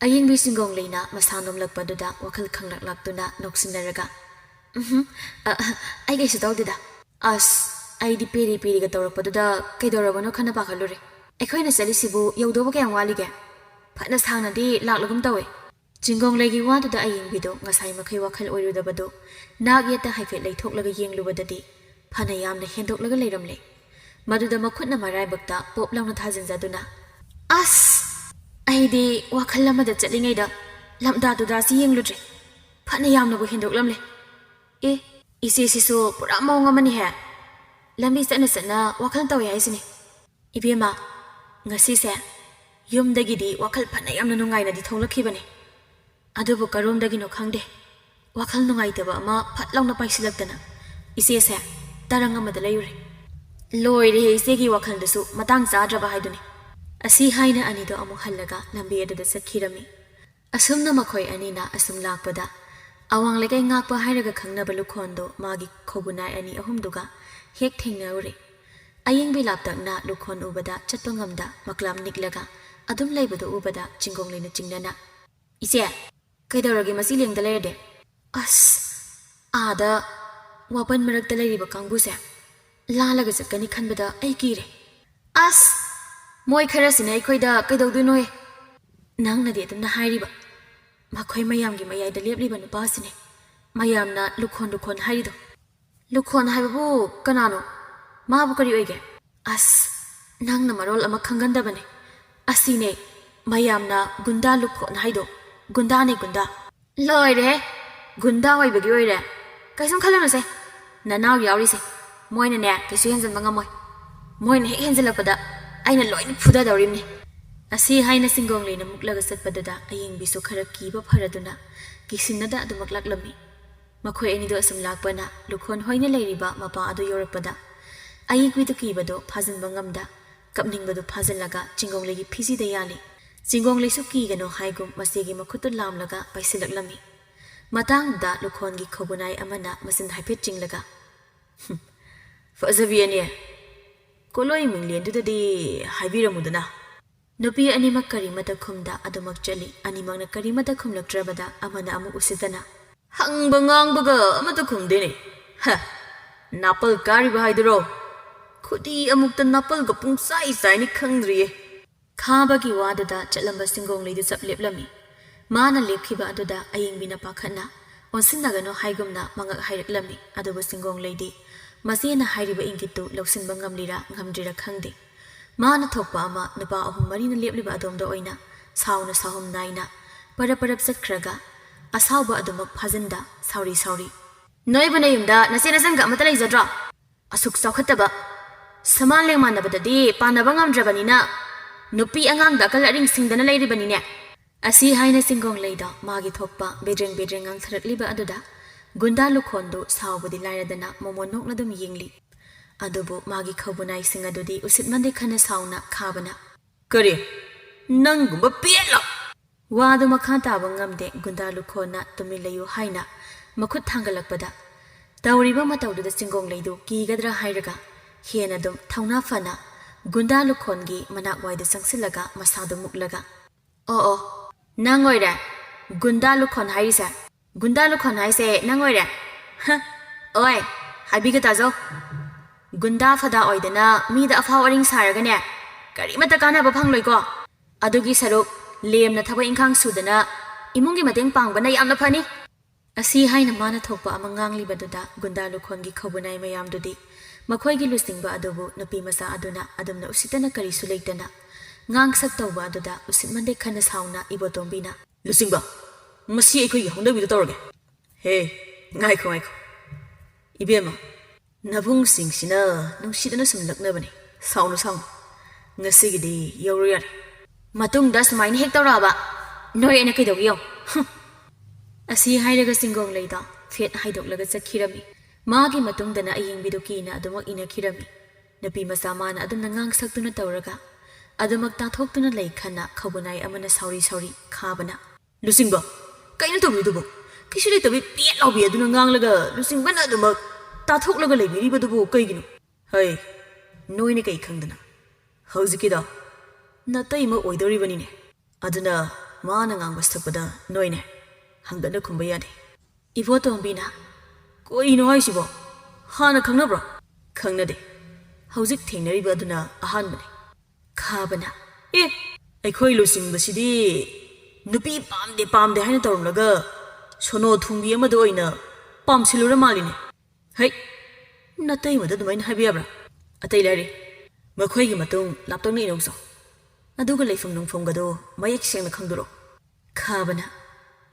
ꯑꯌꯤꯡꯕꯤ ꯆꯤꯡꯒꯣꯡꯂꯩꯅ ꯃꯁꯥ ꯅꯣꯝꯂꯛꯄꯗꯨꯗ ꯋꯥꯈꯜ ꯈꯪꯂꯛ ꯂꯥꯛꯇꯨꯅ ꯅꯣꯛꯁꯤꯟꯅꯔꯒ, "ꯎꯝꯍꯨꯝ, ꯑ, ꯑ, ꯑꯩ ꯀꯩꯁꯨ ꯇꯧꯗꯦꯗ꯫" "ꯑꯁ, ꯑꯩꯗꯤ ꯄꯦꯔꯤ ꯄꯦꯔꯤꯒ ꯇꯧꯔꯛꯄꯗꯨꯗ ꯀꯩꯗꯧꯔꯕꯅꯣ ꯈꯟꯅ ꯄꯥꯈꯠꯂꯨꯔꯦ꯫ ꯑꯩꯈꯣꯏꯅ ꯆꯠꯂꯤꯁꯤꯕꯨ ꯌꯧꯗꯧꯕ ꯀꯌꯥꯝ ꯋꯥꯠꯂꯤꯒꯦ? ꯐꯅ ꯁꯥꯡꯅꯗꯤ ꯂꯥꯛꯂꯒꯨꯝ ꯇꯧꯏ꯫ ꯆꯤꯡꯒꯣꯡꯂꯩꯒꯤ ꯋꯥꯗꯨꯗ ꯑꯌꯤꯡꯕꯤꯗꯣ ꯉꯁꯥꯏ ꯃꯈꯩ ꯋꯥꯈꯜ ꯑꯣꯏꯔꯨꯗꯕꯗꯨ ꯅꯥꯛ ꯌꯦꯠꯇ ꯍꯥꯏꯐꯦꯠ ꯂꯩꯊꯣꯛꯂꯒ ꯌꯦꯡꯂꯨꯕꯗꯗꯤ ꯐꯅ ꯌꯥꯝꯅ ꯍꯦꯟꯗꯣꯛꯂꯒ ꯂꯩꯔꯝꯂꯦ꯫ ꯃꯗꯨꯗ ꯃꯈꯨꯠꯅ ꯃꯔꯥꯏꯕꯛꯇ ꯄꯣꯞ ꯂꯥꯎꯅ ꯊꯥꯖꯤꯟꯖꯗꯨꯅ, "ꯑꯁ! ꯑꯩꯗꯤ ꯋꯥꯈꯜ ꯑꯃꯗ ꯆꯠꯂꯤꯉꯩꯗ ꯂꯝꯗꯥ ꯇꯨꯗꯥꯁꯤ ꯌꯦꯡꯂꯨꯗ꯭ꯔꯦ꯫ ꯐꯅ ꯌꯥꯝꯅꯕꯨ ꯍꯦꯟꯗꯣꯛꯂꯝꯂꯦ꯫ ꯑꯦ, ꯏꯆꯦꯁꯤꯁꯨ ꯄꯨꯔꯥ ꯃꯑꯣꯡ ꯑꯃꯅꯤꯍꯦ꯫ ꯂꯝꯕꯤ ꯆꯠꯅ ꯆꯠꯅ ꯋꯥꯈꯜ ꯇꯧꯏ ꯍꯥꯏꯁꯤꯅꯤ꯫ ꯏꯕꯦꯝꯃ, ꯉꯁꯤꯁꯦ ꯌꯨꯝꯗꯒꯤꯗꯤ ꯋꯥꯈꯜ ꯐꯅ ꯌꯥꯝꯅ ꯅꯨꯡꯉꯥꯏꯅꯗꯤ ꯊꯣꯛꯂꯛꯈꯤꯕꯅꯦ꯫ ꯑꯗꯨꯕꯨ ꯀꯔꯣꯝꯗꯒꯤꯅꯣ ꯈꯪꯗꯦ, ꯋꯥꯈꯜ ꯅꯨꯡꯉꯥꯏꯇꯕ ꯑꯃ ꯐꯠ ꯂꯥꯎꯅ ꯄꯥꯏꯁꯤꯜꯂꯛꯇꯅ ꯏꯆꯦꯁꯦ ꯇꯔꯪ ꯑꯃꯗ ꯂꯩꯔꯨꯔꯦ꯫ ꯂꯣꯏꯔꯦꯍꯦ, ꯏꯆꯦꯒꯤ ꯋꯥꯈꯜꯗꯨꯁꯨ ꯃꯇꯥꯡ ꯆꯥꯗ꯭ꯔꯕ ꯍꯥꯏꯗꯨꯅꯤ"꯫ ꯑꯁꯤ ꯍꯥꯏꯅ ꯑꯅꯤꯗꯣ ꯑꯃꯨꯛ ꯍꯜꯂꯒ ꯂꯝꯕꯤ ꯑꯗꯨꯗ ꯆꯠꯈꯤꯔꯝꯃꯤ꯫ ꯑꯁꯨꯝꯅ ꯃꯈꯣꯏ ꯑꯅꯤꯅ ꯑꯁꯨꯝ ꯂꯥꯛꯄꯗ, ꯑꯋꯥꯡ ꯂꯩꯀꯥꯏ ꯉꯥꯛꯄ ꯍꯥꯏꯔꯒ ꯈꯪꯅꯕ ꯂꯨꯈꯣꯟꯗꯣ ꯃꯥꯒꯤ ꯈꯧꯕꯨꯅꯥꯏ ꯑꯅꯤ ꯑꯍꯨꯝꯗꯨꯒ ꯍꯦꯛ ꯊꯦꯡꯅꯔꯨꯔꯦ꯫ ꯑꯌꯤꯡꯕꯤ ꯂꯥꯞꯇꯛꯅ ꯂꯨꯈꯣꯟ ꯎꯕꯗ ꯆꯠꯄ ꯉꯝꯗ ꯃꯀ꯭ꯂꯥꯝ ꯅꯤꯛꯂꯒ ꯑꯗꯨꯝ ꯂꯩꯕꯗꯨ ꯎꯕꯗ ꯆꯤꯡꯒꯣꯡꯂꯩꯅ ꯆꯤꯡꯅꯅ, "ꯏꯆꯦ, ꯀꯩꯗꯧꯔꯒꯦ ꯃꯁꯤ ꯂꯦꯡꯗ ꯂꯩꯔꯗꯤ?" "ꯑꯁ, ꯑꯥꯗ ꯋꯥꯄꯟ ꯃꯔꯛꯇ ꯂꯩꯔꯤꯕ ꯀꯥꯡꯕꯨꯁꯦ ꯂꯥꯜꯂꯒ ꯆꯠꯀꯅꯤ ꯈꯟꯕꯗ ꯑꯩ ꯀꯤꯔꯦ"꯫ "ꯑꯁ, ꯃꯣꯏ ꯈꯔꯁꯤꯅ ꯑꯩꯈꯣꯏꯗ ꯀꯩꯗꯧꯗꯣꯏꯅꯣꯍꯦ?" "ꯅꯪꯅꯗꯤ ꯑꯗꯨꯝꯅ ꯍꯥꯏꯔꯤꯕ, ꯃꯈꯣꯏ ꯃꯌꯥꯝꯒꯤ ꯃꯌꯥꯏꯗ ꯂꯦꯞꯂꯤꯕ ꯅꯨꯄꯥꯁꯤꯅꯦ ꯃꯌꯥꯝꯅ ꯂꯨꯈꯣꯟ ꯂꯨꯈꯣꯟ ꯍꯥꯏꯔꯤꯗꯣ"꯫ "ꯂꯨꯈꯣꯟ ꯍꯥꯏꯕꯕꯨ ꯀꯅꯥꯅꯣ? ꯃꯥꯕꯨ ꯀꯔꯤ ꯑꯣꯏꯒꯦ?" "ꯑꯁ, ꯅꯪꯅ ꯃꯔꯣꯜ ꯑꯃ ꯈꯪꯒꯟꯗꯕꯅꯦ꯫ ꯑꯁꯤꯅꯦ ꯃꯌꯥꯝꯅ ꯒꯨꯟꯗꯥ ꯂꯨꯈꯣꯟ ꯍꯥꯏꯗꯣ꯫ ꯒꯨꯟꯗꯥꯅꯦ, ꯒꯨꯟꯗꯥ"꯫ "ꯂꯣꯏꯔꯦꯍꯦ! ꯒꯨꯟꯗꯥ ꯑꯣꯏꯕꯒꯤ ꯑꯣꯏꯔꯦ? ꯀꯩꯁꯨꯝ ꯈꯜꯂꯨꯅꯨꯁꯦ꯫ ꯅꯅꯥꯎ ꯌꯥꯎꯔꯤꯁꯦ, ꯃꯣꯏꯅꯅꯦ ꯀꯩꯁꯨ ꯍꯦꯟꯖꯟꯕ ꯉꯝꯃꯣꯏ꯫ ꯃꯣꯏꯅ ꯍꯦꯛ ꯍꯦꯟꯖꯜꯂꯛꯄꯗ ꯑꯩꯅ ꯂꯣꯏꯅ ꯐꯨꯗꯗꯧꯔꯤꯕꯅꯤ"꯫ ꯑꯁꯤ ꯍꯥꯏꯅ ꯆꯤꯡꯒꯣꯡꯂꯩꯅ ꯃꯨꯛꯂꯒ ꯆꯠꯄꯗꯨꯗ ꯑꯌꯤꯡꯕꯤꯁꯨ ꯈꯔ ꯀꯤꯕ ꯐꯔꯗꯨꯅ ꯀꯤꯁꯤꯟꯅꯗ ꯑꯗꯨꯃꯛ ꯂꯥꯛꯂꯝꯃꯤ꯫ ꯃꯈꯣꯏ ꯑꯅꯤꯗꯨ ꯑꯁꯨꯝ ꯂꯥꯛꯄꯅ ꯂꯨꯈꯣꯟ ꯍꯣꯏꯅ ꯂꯩꯔꯤꯕ ꯃꯄꯥ ꯑꯗꯨ ꯌꯧꯔꯛꯄꯗ, ꯑꯌꯤꯡꯕꯤꯗꯨ ꯀꯤꯕꯗꯨ ꯐꯥꯖꯤꯟꯕ ꯉꯝꯗ, ꯀꯞꯅꯤꯡꯕꯗꯨ ꯐꯥꯖꯤꯜꯂꯒ ꯆꯤꯡꯒꯣꯡꯂꯩꯒꯤ ꯐꯤꯖꯤꯗ ꯌꯥꯜꯂꯤ꯫ ꯆꯤꯡꯒꯣꯡꯂꯩꯁꯨ ꯀꯤꯒꯅꯨ ꯍꯥꯏꯒꯨꯝ ꯃꯆꯦꯒꯤ ꯃꯈꯨꯠꯇꯨ ꯂꯥꯝꯂꯒ ꯄꯥꯏꯁꯤꯜꯂꯛꯂꯝꯃꯤ꯫ ꯃꯇꯥꯡꯗꯨꯗ ꯂꯨꯈꯣꯟꯒꯤ ꯈꯧꯕꯨꯅꯥꯏ ꯑꯃꯅ ꯃꯆꯤꯟ ꯍꯥꯏꯐꯦꯠ ꯆꯤꯡꯂꯒ, "ꯍꯨꯝ, ꯐꯖꯕꯤ ꯑꯅꯤ, ꯀꯣꯂꯣꯏ ꯃꯤꯡꯂꯦꯟꯗꯨꯗꯗꯤ ꯍꯥꯏꯕꯤꯔꯝꯃꯨꯗꯅ"꯫ ꯅꯨꯄꯤ ꯑꯅꯤꯃꯛ ꯀꯔꯤꯃꯇ ꯈꯨꯝꯗ ꯑꯗꯨꯃꯛ ꯆꯠꯂꯤ꯫ ꯑꯅꯤꯃꯛꯅ ꯀꯔꯤꯃꯇ ꯈꯨꯝꯂꯛꯇ꯭ꯔꯕꯗ ꯑꯃꯅ ꯑꯃꯨꯛ ꯎꯁꯤꯠꯇꯅ, "ꯍꯪꯕ ꯉꯥꯡꯕꯒ ꯑꯃꯠꯇ ꯈꯨꯝꯗꯦꯅꯦ꯫ ꯍ, ꯅꯥꯄꯜ ꯀꯥꯔꯤꯕ ꯍꯥꯏꯗꯨꯔꯣ?" ꯈꯨꯗꯤ ꯑꯃꯨꯛꯇ ꯅꯥꯄꯜꯒ ꯄꯨꯡꯆꯥꯏ ꯆꯥꯏꯅꯤ ꯈꯪꯗ꯭ꯔꯤꯌꯦ꯫ ꯈꯥꯕꯒꯤ ꯋꯥꯗꯨꯗ ꯆꯠꯂꯝꯕ ꯁꯤꯡꯒꯣꯡꯂꯩꯗꯨ ꯆꯞ ꯂꯦꯞꯂꯝꯃꯤ꯫ ꯃꯥꯅ ꯂꯦꯞꯈꯤꯕ ꯑꯗꯨꯗ ꯑꯌꯤꯡꯕꯤꯅ ꯄꯥꯈꯠꯅ, "ꯑꯣꯟꯁꯤꯟꯅꯒꯅꯨ" ꯍꯥꯏꯒꯨꯝꯅ ꯃꯉꯛ ꯍꯥꯏꯔꯛꯂꯝꯃꯤ꯫ ꯑꯗꯨꯕꯨ ꯁꯤꯡꯒꯣꯡꯂꯩꯗꯤ ꯃꯆꯦꯅ ꯍꯥꯏꯔꯤꯕ ꯏꯪꯒꯤꯠꯇꯨ ꯂꯧꯁꯤꯟꯕ ꯉꯝꯂꯤꯔꯥ ꯉꯝꯗ꯭ꯔꯤꯔꯥ ꯈꯪꯗꯦ꯫ ꯃꯥꯅ ꯊꯣꯛꯄ ꯑꯃ ꯅꯨꯄꯥ ꯑꯍꯨꯝ ꯃꯔꯤꯅ ꯂꯦꯞꯂꯤꯕ ꯑꯗꯣꯝꯗ ꯑꯣꯏꯅ ꯁꯥꯎꯅ ꯁꯥꯎꯍꯨꯝ ꯅꯥꯏꯅ ꯄꯔꯞ ꯄꯔꯞ ꯆꯠꯈ꯭ꯔꯒ ꯑꯁꯥꯎꯕ ꯑꯗꯨꯃꯛ ꯐꯥꯖꯤꯟꯗ ꯁꯥꯎꯔꯤ ꯁꯥꯎꯔꯤ, "ꯅꯣꯏꯕꯨ ꯅꯌꯨꯝꯗ ꯅꯆꯦ ꯅꯆꯟꯒ ꯑꯃꯠꯇ ꯂꯩꯖꯗ꯭ꯔꯣ? ꯑꯁꯨꯛ ꯆꯥꯎꯈꯠꯇꯕ ꯁꯃꯥꯟ ꯂꯦꯡꯃꯥꯟꯅꯕꯗꯗꯤ ꯄꯥꯟꯅꯕ ꯉꯝꯗ꯭ꯔꯕꯅꯤꯅ ꯅꯨꯄꯤ ꯑꯉꯥꯡꯗ ꯑꯀꯜ ꯑꯔꯤꯡ ꯁꯤꯡꯗꯅ ꯂꯩꯔꯤꯕꯅꯤꯅꯦ?" ꯑꯁꯤ ꯍꯥꯏꯅ ꯁꯤꯡꯒꯣꯡꯂꯩꯗꯣ ꯃꯥꯒꯤ ꯊꯣꯛꯄ ꯕꯦꯗ꯭ꯔꯦꯡ ꯕꯦꯗ꯭ꯔꯦꯡ ꯉꯥꯡꯊꯔꯛꯂꯤꯕ ꯑꯗꯨꯗ ꯒꯨꯟꯗꯥ ꯂꯨꯈꯣꯟꯗꯨ ꯁꯥꯎꯕꯗꯤ ꯂꯥꯏꯔꯗꯅ ꯃꯣꯃꯣꯟ ꯅꯣꯛꯅ ꯑꯗꯨꯝ ꯌꯦꯡꯂꯤ꯫ ꯑꯗꯨꯕꯨ ꯃꯥꯒꯤ ꯈꯧꯕꯨꯅꯥꯏꯁꯤꯡ ꯑꯗꯨꯗꯤ ꯎꯁꯤꯠꯃꯟꯗꯦ ꯈꯟꯅ ꯁꯥꯎꯅ ꯈꯥꯕꯅ, "ꯀꯔꯤ? ꯅꯪꯒꯨꯝꯕ ꯄꯦꯠꯂꯣ!" ꯋꯥꯗꯨ ꯃꯈꯥ ꯇꯥꯕ ꯉꯝꯗꯦ꯫ ꯒꯨꯟꯗꯥ ꯂꯨꯈꯣꯟꯅ "ꯇꯨꯃꯤꯟ ꯂꯩꯌꯨ" ꯍꯥꯏꯅ ꯃꯈꯨꯠ ꯊꯥꯡꯒꯠꯂꯛꯄꯗ ꯇꯧꯔꯤꯕ ꯃꯇꯧꯗꯨꯗ ꯆꯤꯡꯒꯣꯡꯂꯩꯗꯨ ꯀꯤꯒꯗ꯭ꯔꯥ ꯍꯥꯏꯔꯒ ꯍꯦꯟꯅ ꯑꯗꯨꯝ ꯊꯧꯅꯥ ꯐꯅ ꯒꯨꯟꯗꯥ ꯂꯨꯈꯣꯟꯒꯤ ꯃꯅꯥꯛ ꯋꯥꯏꯗ ꯆꯪꯁꯤꯜꯂꯒ ꯃꯁꯥꯗꯨ ꯃꯨꯛꯂꯒ, "ꯑꯣ ꯑꯣ, ꯅꯪ ꯑꯣꯏꯔꯦ ꯒꯨꯟꯗꯥ ꯂꯨꯈꯣꯟ ꯍꯥꯏꯔꯤꯁꯦ? ꯒꯨꯟꯗꯥ ꯂꯨꯈꯣꯟ ꯍꯥꯏꯁꯦ ꯅꯪ ꯑꯣꯏꯔꯦ? ꯍ, ꯑꯣꯏ, ꯍꯥꯏꯕꯤꯒꯦ ꯇꯥꯖꯧ꯫ ꯒꯨꯟꯗꯥ ꯐꯗꯥ ꯑꯣꯏꯗꯅ ꯃꯤꯗ ꯑꯐꯥꯎ ꯑꯔꯤꯡ ꯁꯥꯔꯒꯅꯦ, ꯀꯔꯤꯃꯠꯇ ꯀꯥꯟꯅꯕ ꯐꯪꯂꯣꯏꯀꯣ꯫ ꯑꯗꯨꯒꯤ ꯁꯔꯨꯛ ꯂꯦꯝꯅ ꯊꯕꯛ ꯏꯪꯈꯥꯡ ꯁꯨꯗꯅ ꯏꯃꯨꯡꯒꯤ ꯃꯇꯦꯡ ꯄꯥꯡꯕꯅ ꯌꯥꯝꯅ ꯐꯅꯤ꯫" ꯑꯁꯤ ꯍꯥꯏꯅ ꯃꯥꯅ ꯊꯣꯛꯄ ꯑꯃ ꯉꯥꯡꯂꯤꯕꯗꯨꯗ ꯒꯨꯟꯗꯥ ꯂꯨꯈꯣꯟꯒꯤ ꯈꯧꯕꯨꯅꯥꯏ ꯃꯌꯥꯝꯗꯨꯗꯤ ꯃꯈꯣꯏꯒꯤ ꯂꯨꯆꯤꯡꯕ ꯑꯗꯨꯕꯨ ꯅꯨꯄꯤ ꯃꯆꯥ ꯑꯗꯨꯅ ꯑꯗꯨꯝꯅ ꯎꯁꯤꯠꯇꯅ ꯀꯔꯤꯁꯨ ꯂꯩꯇꯅ ꯉꯥꯡꯁꯛ ꯇꯧꯕ ꯑꯗꯨꯗ ꯎꯁꯤꯠꯃꯟꯗꯦ ꯈꯟꯅ ꯁꯥꯎꯅ ꯏꯕꯣꯇꯣꯝꯕꯤꯅ, "ꯂꯨꯆꯤꯡꯕ, ꯃꯁꯤ ꯑꯩꯈꯣꯏꯒꯤ ꯍꯧꯅꯕꯤꯗ ꯇꯧꯔꯒꯦ꯫ ꯍꯦ, ꯉꯥꯏꯈꯣ, ꯉꯥꯏꯈꯣ꯫ ꯏꯕꯦꯝꯃ, ꯅꯕꯨꯡꯁꯤꯡꯁꯤꯅ ꯅꯨꯡꯁꯤꯗꯅ ꯁꯨꯝ ꯂꯛꯅꯕꯅꯤ꯫ ꯁꯥꯎꯅꯨ, ꯁꯥꯎꯅꯨ꯫ ꯉꯁꯤꯒꯤꯗꯤ ꯌꯧꯔꯨ ꯌꯥꯔꯦ꯫ ꯃꯇꯨꯡꯗ ꯁꯨꯃꯥꯏꯅ ꯍꯦꯛ ꯇꯧꯔꯛꯑꯕ, ꯅꯣꯏ ꯑꯩꯅ ꯀꯩꯗꯧꯒꯦ ꯌꯦꯡꯉꯨ꯫" ꯍꯨꯝ꯫ ꯑꯁꯤ ꯍꯥꯏꯔꯒ ꯁꯤꯡꯒꯣꯡꯂꯩꯗꯣ ꯐꯦꯠ ꯍꯥꯏꯗꯣꯛꯂꯒ ꯆꯠꯈꯤꯔꯝꯃꯤ꯫ ꯃꯥꯒꯤ ꯃꯇꯨꯡꯗꯅ ꯑꯌꯤꯡꯕꯤꯗꯨ ꯀꯤꯅ ꯑꯗꯨꯃꯛ ꯏꯟꯅꯈꯤꯔꯝꯃꯤ꯫ ꯅꯨꯄꯤ ꯃꯆꯥ ꯃꯥꯅ ꯑꯗꯨꯝꯅ ꯉꯥꯡ ꯁꯛꯇꯨꯅ ꯇꯧꯔꯒ ꯑꯗꯨꯃꯛ ꯇꯥꯊꯣꯛꯇꯨꯅ ꯂꯩ ꯈꯟꯅ ꯈꯧꯕꯨꯅꯥꯏ ꯑꯃꯅ ꯁꯥꯎꯔꯤ ꯁꯥꯎꯔꯤ ꯈꯥꯕꯅ, "ꯂꯨꯆꯤꯡꯕ, ꯀꯩꯅꯣ ꯇꯧꯕꯤꯗꯨꯕꯣ? ꯀꯩꯁꯨ ꯂꯩꯇꯕꯤ ꯄꯦꯠ ꯂꯥꯎꯕꯤ ꯑꯗꯨꯅ ꯉꯥꯡꯂꯒ ꯂꯨꯆꯤꯡꯕꯅ ꯑꯗꯨꯃꯛ ꯇꯥꯊꯣꯛꯂꯒ ꯂꯩꯕꯤꯔꯤꯕꯗꯨꯕꯨ ꯀꯩꯒꯤꯅꯣ? ꯍꯩ, ꯅꯣꯏꯅ ꯀꯩ ꯈꯪꯗꯅ? ꯍꯧꯖꯤꯛꯀꯤꯗꯣ ꯅꯇꯩꯃ ꯑꯣꯏꯗꯧꯔꯤꯕꯅꯤꯅꯦ꯫ ꯑꯗꯨꯅ ꯃꯥꯅ ꯉꯥꯡꯕ ꯁꯛꯄꯗ ꯅꯣꯏꯅꯦ ꯍꯪꯒꯠꯅ ꯈꯨꯝꯕ ꯌꯥꯗꯦ꯫" ꯏꯕꯣꯇꯣꯝꯕꯤꯅ, "ꯀꯩꯅꯣ ꯍꯥꯏꯁꯤꯕꯣ? ꯍꯥꯟꯅ ꯈꯪꯅꯕ꯭ꯔꯣ?" "ꯈꯪꯅꯗꯦ꯫ ꯍꯧꯖꯤꯛ ꯊꯦꯡꯅꯔꯤꯕ ꯑꯗꯨꯅ ꯑꯍꯥꯟꯕꯅꯤ꯫ ꯈꯥꯕꯅ, "ꯑꯦ, ꯑꯩꯈꯣꯏ ꯂꯨꯆꯤꯡꯕꯁꯤꯗꯤ ꯅꯨꯄꯤ ꯄꯥꯝꯗꯦ ꯄꯥꯝꯗꯦ ꯍꯥꯏꯅ ꯇꯧꯔꯝꯂꯒ ꯁꯣꯅꯣ ꯊꯨꯡꯕꯤ ꯑꯃꯗ ꯑꯣꯏꯅ ꯄꯥꯝꯁꯤꯜꯂꯨꯔ ꯃꯥꯜꯂꯤꯅꯦ꯫ ꯍꯩ, ꯅꯇꯩꯃꯗ ꯑꯗꯨꯃꯥꯏꯅ ꯍꯥꯏꯕ ꯌꯥꯕ꯭ꯔꯥ? ꯑꯇꯩ ꯂꯥꯏꯔꯤ, ꯃꯈꯣꯏꯒꯤ ꯃꯇꯨꯡ ꯂꯥꯞꯇꯛꯅ ꯏꯅꯧꯁꯣ꯫ ꯑꯗꯨꯒ ꯂꯩꯐꯝ ꯅꯨꯡꯐꯝꯒꯗꯣ ꯃꯌꯦꯛ ꯁꯦꯡꯅ ꯈꯪꯗꯣꯔꯛꯑꯣ꯫" ꯈꯥꯕꯅ,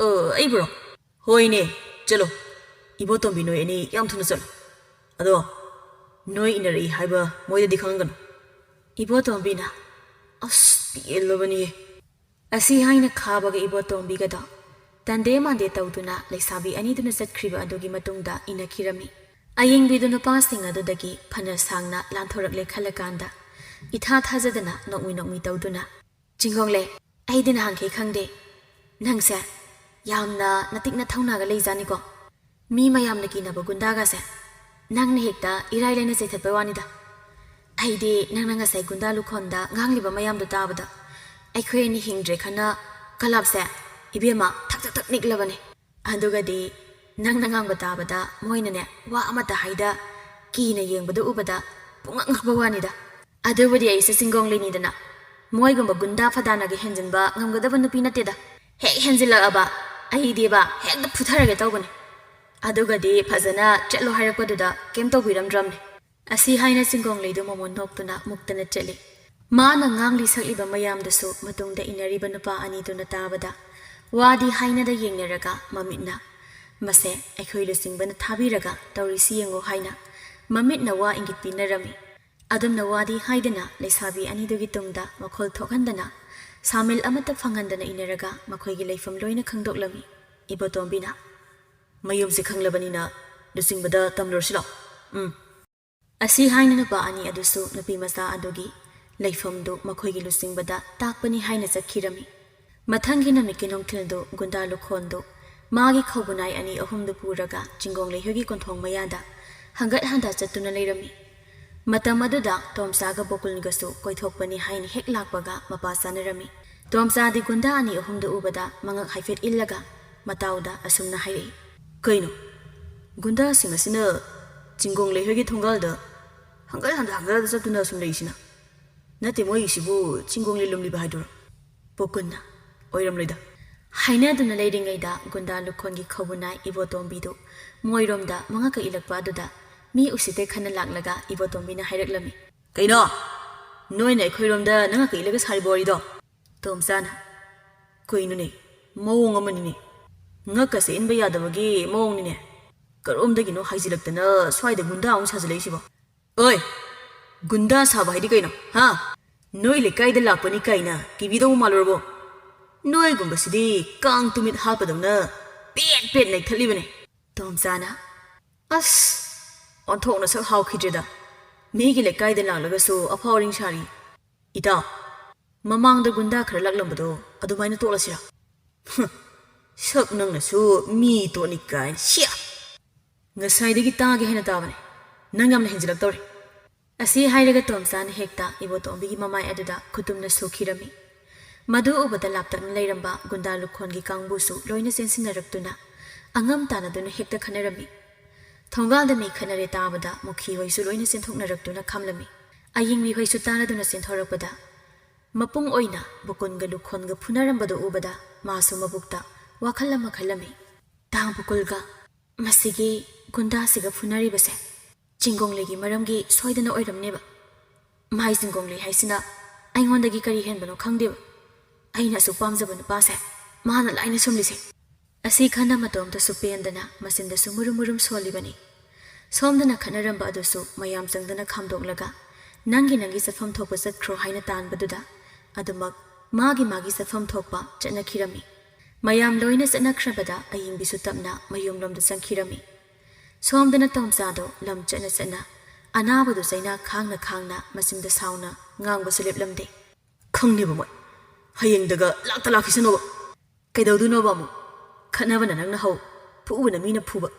"ꯑ, ꯑꯩꯕꯨꯔꯣ? ꯍꯣꯏꯅꯦ, ꯆꯠꯂꯣ꯫ ꯏꯕꯣꯇꯣꯝꯕꯤ, ꯅꯣꯏ ꯑꯅꯤ ꯌꯥꯝ ꯊꯨꯅ ꯆꯠꯂꯣ꯫ ꯑꯗꯣ ꯅꯣꯏ ꯏꯟꯅꯔꯛꯏ ꯍꯥꯏꯕ ꯃꯣꯏꯗꯗꯤ ꯈꯪꯍꯟꯒꯅꯨ꯫" ꯏꯕꯣꯇꯣꯝꯕꯤꯅ, "ꯑꯁ, ꯄꯦꯜꯂꯕꯅꯤꯍꯦ꯫" ꯑꯁꯤ ꯍꯥꯏꯅ ꯈꯥꯕꯒ ꯏꯕꯣꯇꯣꯝꯕꯤꯒꯗꯣ ꯇꯟꯗꯦ ꯃꯥꯟꯗꯦ ꯇꯧꯗꯨꯅ ꯂꯩꯁꯥꯕꯤ ꯑꯅꯤꯗꯨꯅ ꯆꯠꯈ꯭ꯔꯤꯕ ꯑꯗꯨꯒꯤ ꯃꯇꯨꯡꯗ ꯏꯟꯅꯈꯤꯔꯝꯃꯤ꯫ ꯑꯌꯦꯡꯕꯤꯗꯨ ꯅꯨꯄꯥꯁꯤꯡ ꯑꯗꯨꯗꯒꯤ ꯐꯅ ꯁꯥꯡꯅ ꯂꯥꯟꯊꯣꯔꯛꯂꯦ ꯈꯜꯂꯀꯥꯟꯗ ꯏꯊꯥ ꯊꯥꯖꯗꯅ ꯅꯣꯛꯃꯤ ꯅꯣꯛꯃꯤ ꯇꯧꯗꯨꯅ, "ꯆꯤꯡꯒꯣꯡꯂꯩ, ꯑꯩꯗꯤ ꯅꯍꯥꯟꯈꯩ ꯈꯪꯗꯦ꯫ ꯅꯪꯁꯦ ꯌꯥꯝꯅ ꯅꯇꯤꯛꯅ ꯊꯧꯅꯥꯒ ꯂꯩꯖꯥꯅꯤꯀꯣ꯫ ꯃꯤ ꯃꯌꯥꯝꯅ ꯀꯤꯅꯕ ꯒꯨꯟꯗꯥꯒꯁꯦ ꯅꯪꯅ ꯍꯦꯛꯇ ꯏꯔꯥꯏ ꯂꯥꯏꯅ ꯆꯩꯊꯠꯄ ꯋꯥꯅꯤꯗ꯫ ꯑꯩꯗꯤ ꯅꯪꯅ ꯉꯁꯥꯏ ꯒꯨꯟꯗꯥ ꯂꯨꯈꯣꯟꯗ ꯉꯥꯡꯂꯤꯕ ꯃꯌꯥꯝꯗꯣ ꯇꯥꯕꯗ ꯑꯩꯈꯣꯏ ꯑꯅꯤ ꯍꯤꯡꯗ꯭ꯔꯦ ꯈꯟꯅ ꯀꯂꯥꯞꯁꯦ, ꯏꯕꯦꯝꯃ, ꯊꯛ ꯊꯛ ꯊꯛ ꯅꯤꯛꯂꯕꯅꯤ꯫ ꯑꯗꯨꯒꯗꯤ ꯅꯪꯅ ꯉꯥꯡꯕ ꯇꯥꯕꯗ ꯃꯣꯏꯅꯅꯦ ꯋꯥ ꯑꯃꯠꯇ ꯍꯥꯏꯗ ꯀꯤꯅ ꯌꯦꯡꯕꯗꯨ ꯎꯕꯗ ꯄꯨꯡꯉꯛ ꯉꯛꯄ ꯋꯥꯅꯤꯗ꯫ ꯑꯗꯨꯕꯨꯗꯤ ꯑꯩꯁꯦ ꯆꯤꯡꯒꯣꯡ ꯂꯩꯅꯤꯗꯅ ꯃꯣꯏꯒꯨꯝꯕ ꯒꯨꯟꯗꯥ ꯐꯗꯥꯅꯒ ꯍꯦꯟꯖꯤꯟꯕ ꯉꯝꯒꯗꯕ ꯅꯨꯄꯤ ꯅꯠꯇꯦꯗ꯫ ꯍꯦꯛ ꯍꯦꯟꯖꯤꯜꯂꯛꯑꯕ ꯑꯩꯗꯤꯕ ꯍꯦꯛꯇ ꯐꯨꯊꯔꯒꯦ ꯇꯧꯕꯅꯤ꯫" ꯑꯗꯨꯒꯗꯤ ꯐꯖꯅ ꯆꯠꯂꯣ ꯍꯥꯏꯔꯛꯄꯗꯨꯗ ꯀꯩꯝ ꯇꯧꯕꯤꯔꯝꯗ꯭ꯔꯕꯅꯤ꯫ ꯑꯁꯤ ꯍꯥꯏꯅ ꯆꯤꯡꯒꯣꯡꯂꯩꯗꯨ ꯃꯃꯣꯟ ꯅꯣꯛꯇꯨꯅ ꯃꯨꯛꯇꯅ ꯆꯠꯂꯤ꯫ ꯃꯥꯅ ꯉꯥꯡꯂꯤ ꯁꯛꯂꯤꯕ ꯃꯌꯥꯝꯗꯨꯁꯨ ꯃꯇꯨꯡꯗ ꯏꯟꯅꯔꯤꯕ ꯅꯨꯄꯥ ꯑꯅꯤꯗꯨꯅ ꯇꯥꯕꯗ ꯋꯥꯗꯤ ꯍꯥꯏꯅꯗ ꯌꯦꯡꯅꯔꯒ ꯃꯃꯤꯠꯅ, "ꯃꯁꯦ ꯑꯩꯈꯣꯏ ꯂꯨꯆꯤꯡꯕꯅ ꯊꯥꯕꯤꯔꯒ ꯇꯧꯔꯤꯁꯤ ꯌꯦꯡꯉꯨ" ꯍꯥꯏꯅ ꯃꯃꯤꯠꯅ ꯋꯥ ꯏꯪꯒꯤꯠ ꯄꯤꯅꯔꯝꯃꯤ꯫ ꯑꯗꯨꯝꯅ ꯋꯥꯗꯤ ꯍꯥꯏꯗꯅ ꯂꯩꯁꯥꯕꯤ ꯑꯅꯤꯗꯨꯒꯤ ꯇꯨꯡꯗ ꯃꯈꯣꯜ ꯊꯣꯛꯍꯟꯗꯅ ꯁꯥꯃꯤꯜ ꯑꯃꯠꯇ ꯐꯪꯍꯟꯗꯅ ꯏꯟꯅꯔꯒ ꯃꯈꯣꯏꯒꯤ ꯂꯩꯐꯝ ꯂꯣꯏꯅ ꯈꯪꯗꯣꯛꯂꯝꯃꯤ꯫ ꯏꯕꯣꯇꯣꯝꯕꯤꯅ, "ꯃꯌꯨꯝꯁꯦ ꯈꯪꯂꯕꯅꯤꯅ ꯂꯨꯆꯤꯡꯕꯗ ꯇꯝꯂꯨꯔꯁꯤ ꯂꯥꯎ꯫ ꯎꯝ꯫" ꯑꯁꯤ ꯍꯥꯏꯅ ꯅꯨꯄꯥ ꯑꯅꯤ ꯑꯗꯨꯁꯨ ꯅꯨꯄꯤ ꯃꯆꯥ ꯑꯗꯨꯒꯤ ꯂꯩꯐꯝꯗꯨ ꯃꯈꯣꯏꯒꯤ ꯂꯨꯆꯤꯡꯕꯗ ꯇꯥꯛꯄꯅꯤ ꯍꯥꯏꯅ ꯆꯠꯈꯤꯔꯝꯃꯤ꯫ ꯃꯊꯪꯒꯤ ꯅꯨꯃꯤꯠꯀꯤ ꯅꯨꯡꯊꯤꯜꯗꯨ ꯒꯨꯟꯗꯥ ꯂꯨꯈꯣꯟꯗꯨ ꯃꯥꯒꯤ ꯈꯧꯕꯨꯅꯥꯏ ꯑꯅꯤ ꯑꯍꯨꯝꯗꯨ ꯄꯨꯔꯒ ꯆꯤꯡꯒꯣꯡ ꯂꯩꯍꯣꯏꯒꯤ ꯀꯣꯟꯊꯣꯡ ꯃꯌꯥꯗ ꯍꯪꯒꯠ ꯍꯟꯗ ꯆꯠꯇꯨꯅ ꯂꯩꯔꯝꯃꯤ꯫ ꯃꯇꯝ ꯑꯗꯨꯗ ꯇꯣꯝꯆꯥꯒ ꯕꯣꯀꯨꯜꯒꯁꯨ ꯀꯣꯏꯊꯣꯛꯄꯅꯤ ꯍꯥꯏꯅ ꯍꯦꯛ ꯂꯥꯛꯄꯒ ꯃꯄꯥ ꯆꯥꯅꯔꯝꯃꯤ꯫ ꯇꯣꯝꯆꯥꯗꯤ ꯒꯨꯟꯗꯥ ꯑꯅꯤ ꯑꯍꯨꯝꯗꯨ ꯎꯕꯗ ꯃꯉꯛ ꯍꯥꯏꯐꯦꯠ ꯏꯜꯂꯒ ꯃꯇꯥꯎꯗ ꯑꯁꯨꯝꯅ ꯍꯥꯏꯔꯛꯏ, "ꯀꯩꯅꯣ? ꯒꯨꯟꯗꯥꯁꯤꯡ ꯑꯁꯤꯅ ꯆꯤꯡꯒꯣꯡ ꯂꯩꯍꯣꯏꯒꯤ ꯊꯣꯡꯒꯥꯜꯗ ꯍꯪꯒꯠ ꯍꯟꯗ ꯍꯪꯒꯠ ꯍꯟꯗ ꯆꯠꯇꯨꯅ ꯁꯨꯝ ꯂꯩꯔꯤꯁꯤꯅ? ꯅꯠꯇꯦ, ꯃꯣꯏꯒꯤꯁꯤꯕꯨ ꯆꯤꯡꯒꯣꯡꯂꯤ ꯂꯨꯝꯂꯤꯕ ꯍꯥꯏꯗꯨꯔꯣ? ꯄꯣꯀꯨꯟꯅ, ꯑꯣꯏꯔꯝꯂꯣꯏꯗ꯫ ꯍꯥꯏꯅꯗꯨꯅ ꯂꯩꯔꯤꯉꯩꯗ ꯒꯨꯟꯗꯥ ꯂꯨꯈꯣꯟꯒꯤ ꯈꯧꯕꯨꯅꯥꯏ ꯏꯕꯣꯇꯣꯝꯕꯤꯗꯨ ꯃꯣꯏꯔꯣꯝꯗ ꯃꯉꯛꯀ ꯏꯜꯂꯛꯄ ꯑꯗꯨꯗ ꯃꯤ ꯎꯁꯤꯠꯇꯦ ꯈꯟꯅ ꯂꯥꯛꯂꯒ ꯏꯕꯣꯇꯣꯝꯕꯤꯅ ꯍꯥꯏꯔꯛꯂꯝꯃꯤ꯫ "ꯀꯩꯅꯣ? ꯅꯣꯏꯅ ꯑꯩꯈꯣꯏꯔꯣꯝꯗ ꯅꯉꯛꯀ ꯏꯜꯂꯒ ꯁꯥꯔꯤꯕ ꯋꯥꯔꯤꯗꯣ?" ꯇꯣꯝꯆꯥꯅ, "ꯀꯩꯅꯣꯅꯦ? ꯃꯑꯣꯡ ꯑꯃꯅꯤꯅꯦ꯫ ꯉꯛꯀꯁꯦ ꯏꯟꯕ ꯌꯥꯗꯕꯒꯤ ꯃꯑꯣꯡꯅꯤꯅꯦ꯫ ꯀꯔꯣꯝꯗꯒꯤꯅꯣ ꯍꯥꯏꯖꯤꯜꯂꯛꯇꯅ ꯁ꯭ꯋꯥꯏꯗ ꯒꯨꯟꯗꯥ ꯑꯃꯨꯛ ꯁꯥꯖꯤꯜꯂꯛꯏꯁꯤꯕꯣ?" "ꯑꯣꯏ! ꯒꯨꯟꯗꯥ ꯁꯥꯕ ꯍꯥꯏꯗꯤ ꯀꯩꯅꯣ, ꯍꯥ? ꯅꯣꯏ ꯂꯩꯀꯥꯏꯗ ꯂꯥꯛꯄꯅꯤ ꯀꯥꯏꯅ ꯀꯤꯕꯤꯗꯧꯕ ꯃꯥꯜꯂꯨꯔꯕꯣ? ꯅꯣꯏꯒꯨꯝꯕꯁꯤꯗꯤ ꯀꯥꯡ ꯇꯨꯃꯤꯠ ꯍꯥꯠꯄꯗꯧꯅ ꯄꯦꯠ ꯄꯦꯠ ꯅꯩꯊꯠꯂꯤꯕꯅꯦ꯫" ꯇꯣꯝꯆꯥꯅ, "ꯑꯁ! ꯑꯣꯟꯊꯣꯛꯅ ꯁꯛ ꯍꯥꯎꯈꯤꯗ꯭ꯔꯦꯗ꯫ ꯃꯤꯒꯤ ꯂꯩꯀꯥꯏꯗ ꯂꯥꯛꯂꯒꯁꯨ ꯑꯐꯥꯎ ꯑꯔꯤꯡ ꯁꯥꯔꯤ꯫ ꯏꯇꯥꯎ, ꯃꯃꯥꯡꯗ ꯒꯨꯟꯗꯥ ꯈꯔ ꯂꯥꯛꯂꯝꯕꯗꯣ ꯑꯗꯨꯃꯥꯏꯅ ꯇꯣꯛꯂꯁꯤꯔꯥ?" "ꯍꯨꯝ, ꯁꯛ ꯅꯪꯅꯁꯨ ꯃꯤ ꯇꯣꯠꯅꯤ ꯀꯥꯏꯅ, ꯁꯤꯌꯥ!" "ꯉꯁꯥꯏꯗꯒꯤ ꯇꯥꯒꯦ ꯍꯥꯏꯅ ꯇꯥꯕꯅꯦ, ꯅꯪ ꯌꯥꯝꯅ ꯍꯦꯟꯖꯤꯜꯂꯛꯇꯧꯔꯦ꯫" ꯑꯁꯤ ꯍꯥꯏꯔꯒ ꯇꯣꯝꯆꯥꯅ ꯍꯦꯛꯇ ꯏꯕꯣꯇꯣꯝꯕꯤꯒꯤ ꯃꯃꯥꯏ ꯑꯗꯨꯗ ꯈꯨꯇꯨꯝꯅ ꯁꯨꯈꯤꯔꯝꯃꯤ꯫ ꯃꯗꯨ ꯎꯕꯗ ꯂꯥꯞꯇꯛꯅ ꯂꯩꯔꯝꯕ ꯒꯨꯟꯗꯥ ꯂꯨꯈꯣꯟꯒꯤ ꯀꯥꯡꯕꯨꯁꯨ ꯂꯣꯏꯅ ꯆꯦꯟꯁꯤꯟꯅꯔꯛꯇꯨꯅ ꯑꯉꯝ ꯇꯥꯟꯅꯗꯨꯅ ꯍꯦꯛꯇ ꯈꯠꯅꯔꯝꯃꯤ꯫ ꯊꯣꯡꯒꯥꯜꯗ ꯃꯤ ꯈꯠꯅꯔꯦ ꯇꯥꯕꯗ ꯃꯨꯈꯤ ꯍꯣꯏꯁꯨ ꯂꯣꯏꯅ ꯆꯦꯟꯊꯣꯛꯅꯔꯛꯇꯨꯅ ꯈꯝꯂꯝꯃꯤ꯫ ꯑꯌꯤꯡꯕꯤ ꯍꯣꯏꯁꯨ ꯇꯥꯟꯅꯗꯨꯅ ꯆꯦꯟꯊꯣꯔꯛꯄꯗ ꯃꯄꯨꯡ ꯑꯣꯏꯅ ꯕꯨꯀꯨꯟꯒ ꯂꯨꯈꯣꯟꯒ ꯐꯨꯅꯔꯝꯕꯗꯨ ꯎꯕꯗ ꯃꯥꯁꯨ ꯃꯕꯨꯛꯇ ꯋꯥꯈꯜ ꯑꯃ ꯈꯜꯂꯝꯃꯤ꯫ "ꯇꯥꯡ ꯕꯨꯀꯨꯜꯒ ꯃꯁꯤꯒꯤ ꯒꯨꯟꯗꯥꯁꯤꯒ ꯐꯨꯅꯔꯤꯕꯁꯦ ꯆꯤꯡꯒꯣꯡꯂꯩꯒꯤ ꯃꯔꯝꯒꯤ ꯁꯣꯏꯗꯅ ꯑꯣꯏꯔꯝꯅꯦꯕ꯫ ꯃꯥꯏ ꯆꯤꯡꯒꯣꯡꯂꯩ ꯍꯥꯏꯁꯤꯅ ꯑꯩꯉꯣꯟꯗꯒꯤ ꯀꯔꯤ ꯍꯦꯟꯕꯅꯣ ꯈꯪꯗꯦꯕ꯫ ꯑꯩꯅ ꯑꯁꯨꯛ ꯄꯥꯝꯖꯕ ꯅꯨꯄꯥꯁꯦ ꯃꯥꯅ ꯂꯥꯏꯅ ꯁꯨꯝꯂꯤꯁꯦ꯫" ꯑꯁꯤ ꯈꯟꯅ ꯃꯇꯣꯝꯇꯁꯨ ꯄꯦꯟꯗꯅ ꯃꯆꯤꯟꯗꯁꯨ ꯃꯨꯔꯨꯝ ꯃꯨꯔꯨꯝ ꯁꯣꯜꯂꯤꯕꯅꯤ꯫ ꯁꯣꯝꯗꯅ ꯈꯠꯅꯔꯝꯕ ꯑꯗꯨꯁꯨ ꯃꯌꯥꯝ ꯆꯪꯗꯅ ꯈꯥꯝꯗꯣꯛꯂꯒ ꯅꯪꯒꯤ ꯅꯪꯒꯤ ꯆꯠꯐꯝ ꯊꯣꯛꯄ ꯆꯠꯈ꯭ꯔꯣ ꯍꯥꯏꯅ ꯇꯥꯟꯕꯗꯨꯗ ꯑꯗꯨꯃꯛ ꯃꯥꯒꯤ ꯃꯥꯒꯤ ꯆꯠꯐꯝ ꯊꯣꯛꯄ ꯆꯠꯅꯈꯤꯔꯝꯃꯤ꯫ ꯃꯌꯥꯝ ꯂꯣꯏꯅ ꯆꯠꯅꯈ꯭ꯔꯕꯗ ꯑꯌꯤꯡꯕꯤꯁꯨ ꯇꯞꯅ ꯃꯌꯨꯝꯂꯣꯝꯗ ꯆꯪꯈꯤꯔꯝꯃꯤ꯫ ꯁꯣꯝꯗꯅ ꯇꯣꯝꯆꯥꯗꯣ ꯂꯝ ꯆꯠꯅ ꯆꯠꯅ ꯑꯅꯥꯕꯗꯨ ꯆꯩꯅꯥ ꯈꯥꯡꯅ ꯈꯥꯡꯅ ꯃꯆꯤꯟꯗ ꯁꯥꯎꯅ ꯉꯥꯡꯕꯁꯨ ꯂꯦꯞꯂꯝꯗꯦ꯫ "ꯈꯪꯅꯦꯕ ꯃꯣꯏ꯫ ꯍꯌꯦꯡꯗꯒ ꯂꯥꯛꯇ ꯂꯥꯛꯈꯤꯁꯅꯣꯕ꯫ ꯀꯩꯗꯧꯗꯣꯏꯅꯣꯕ ꯑꯃꯨꯛ? ꯈꯠꯅꯕꯅ ꯅꯪꯅ ꯍꯧ, ꯐꯨꯕꯅ ꯃꯤꯅ ꯐꯨꯕ꯫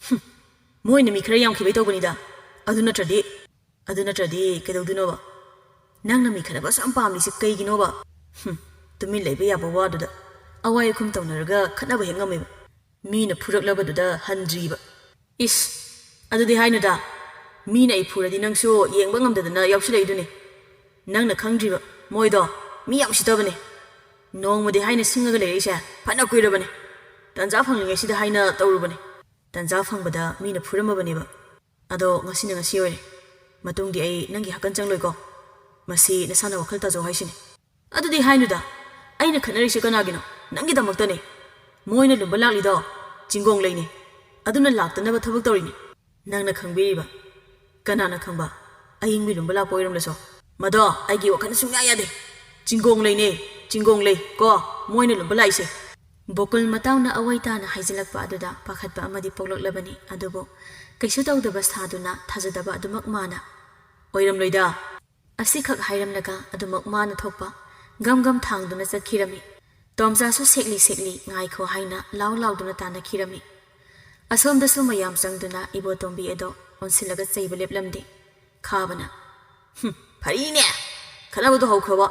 ꯍꯨꯝ, ꯃꯣꯏꯅ ꯃꯤ ꯈꯔ ꯌꯥꯝꯈꯤꯕꯩ ꯇꯧꯕꯅꯤꯗ꯫ ꯑꯗꯨ ꯅꯠꯇ꯭ꯔꯗꯤ, ꯑꯗꯨ ꯅꯠꯇ꯭ꯔꯗꯤ ꯀꯩꯗꯧꯗꯣꯏꯅꯣꯕ? ꯅꯪꯅ ꯃꯤ ꯈꯠꯅꯕ ꯑꯁꯨꯛ ꯌꯥꯝ ꯄꯥꯝꯂꯤꯁꯦ ꯀꯩꯒꯤꯅꯣꯕ? ꯍꯨꯝ, ꯇꯨꯃꯤꯟ ꯂꯩꯕ ꯌꯥꯕ ꯋꯥꯗꯨꯗ ꯑꯋꯥꯏ ꯑꯈꯨꯝ ꯇꯧꯅꯔꯒ ꯈꯠꯅꯕ ꯍꯦꯛ ꯉꯝꯃꯦꯕ꯫ ꯃꯤꯅ ꯐꯨꯔꯛꯂꯕꯗꯨꯗ ꯍꯟꯗ꯭ꯔꯤꯕ꯫ ꯏꯁ, ꯑꯗꯨꯗꯤ ꯍꯥꯏꯅꯨꯗ꯫ ꯃꯤꯅ ꯑꯩ ꯐꯨꯔꯗꯤ ꯅꯪꯁꯨ ꯌꯦꯡꯕ ꯉꯝꯗꯗꯅ ꯌꯥꯎꯁꯤꯜꯂꯛꯏꯗꯨꯅꯤ꯫ ꯅꯪꯅ ꯈꯪꯗ꯭ꯔꯤꯕ, ꯃꯣꯏꯗꯣ ꯃꯤ ꯌꯥꯝ ꯎꯁꯤꯠꯇꯕꯅꯦ꯫ ꯅꯣꯡꯃꯗꯤ ꯍꯥꯏꯅ ꯁꯤꯡꯉꯒ ꯂꯩꯔꯛꯏꯁꯦ ꯐꯅ ꯀꯨꯏꯔꯕꯅꯦ꯫ ꯇꯟꯖꯥ ꯐꯪꯂꯤꯉꯩꯁꯤꯗ ꯍꯥꯏꯅ ꯇꯧꯔꯨꯕꯅꯦ꯫ ꯇꯟꯖꯥ ꯐꯪꯕꯗ ꯃꯤꯅ ꯐꯨꯔꯝꯃꯕꯅꯦꯕ꯫ ꯑꯗꯣ ꯉꯁꯤꯅ ꯉꯁꯤ ꯑꯣꯏꯔꯦ꯫ ꯃꯇꯨꯡꯗꯤ ꯑꯩ ꯅꯪꯒꯤ ꯍꯥꯀꯟ ꯆꯪꯂꯣꯏꯀꯣ꯫ ꯃꯁꯤ ꯅꯁꯥꯅ ꯋꯥꯈꯜ ꯇꯥꯖꯧ ꯍꯥꯏꯁꯤꯅꯤ꯫ ꯑꯗꯨꯗꯤ ꯍꯥꯏꯅꯨꯗ꯫ ꯑꯩꯅ ꯈꯠꯅꯔꯤꯁꯦ ꯀꯅꯥꯒꯤꯅꯣ? ꯅꯪꯒꯤꯗꯃꯛꯇꯅꯦ꯫ ꯃꯣꯏꯅ ꯂꯨꯝꯕ ꯂꯥꯛꯂꯤꯗꯣ ꯆꯤꯡꯒꯣꯡ ꯂꯩꯅꯦ꯫ ꯑꯗꯨꯅ ꯂꯥꯛꯇꯅꯕ ꯊꯕꯛ ꯇꯧꯔꯤꯅꯦ꯫ ꯅꯪꯅ ꯈꯪꯕꯤꯔꯤꯕ? ꯀꯅꯥꯅ ꯈꯪꯕ? ꯑꯌꯤꯡꯕꯤ ꯂꯨꯝꯕ ꯂꯥꯛꯄ ꯑꯣꯏꯔꯝꯂꯁꯨ꯫ ꯃꯗꯣ ꯑꯩꯒꯤ ꯋꯥꯈꯜ ꯁꯨꯡꯌꯥ ꯌꯥꯗꯦ꯫ ꯆꯤꯡꯒꯣꯡ ꯂꯩꯅꯦ, ꯆꯤꯡꯒꯣꯡ ꯂꯩ ꯀꯣ ꯃꯣꯏꯅ ꯂꯨꯝꯕ ꯂꯥꯛꯏꯁꯦ꯫ ꯕꯣꯀꯨꯜ ꯃꯇꯥꯎꯅ ꯑꯋꯥꯏ ꯇꯥꯅ ꯍꯥꯏꯖꯤꯜꯂꯛꯄ ꯑꯗꯨꯗ ꯄꯥꯈꯠꯄ ꯑꯃꯗꯤ ꯄꯣꯛꯂꯛꯂꯕꯅꯤ, ꯑꯗꯨꯕꯨ ꯀꯩꯁꯨ ꯇꯧꯗꯕ ꯁꯥꯗꯨꯅ ꯊꯥꯖꯗꯕ ꯑꯗꯨꯃꯛ ꯃꯥꯅ, "ꯑꯣꯏꯔꯝꯂꯣꯏꯗ"꯫ ꯑꯁꯤꯈꯛ ꯍꯥꯏꯔꯝꯂꯒ ꯑꯗꯨꯃꯛ ꯃꯥꯅ ꯊꯣꯛꯄ ꯒꯝ ꯒꯝ ꯊꯥꯡꯗꯨꯅ ꯆꯠꯈꯤꯔꯝꯃꯤ꯫ ꯇꯣꯝꯆꯥꯁꯨ ꯁꯦꯛꯂꯤ ꯁꯦꯛꯂꯤ "ꯉꯥꯏꯈꯣ" ꯍꯥꯏꯅ ꯂꯥꯎ ꯂꯥꯎꯗꯨꯅ ꯇꯥꯟꯅꯈꯤꯔꯝꯃꯤ꯫ ꯑꯁꯣꯝꯗꯁꯨ ꯃꯌꯥꯝ ꯆꯪꯗꯨꯅ ꯏꯕꯣꯇꯣꯝꯕꯤ ꯑꯗꯣ ꯑꯣꯟꯁꯤꯜꯂꯒ ꯆꯩꯕ ꯂꯦꯞꯂꯝꯗꯦ꯫ ꯈꯥꯕꯅ, "ꯍꯨꯝ, ꯐꯔꯤꯅꯦ꯫ ꯈꯠꯅꯕꯗꯣ ꯍꯧꯈ꯭ꯔꯕ?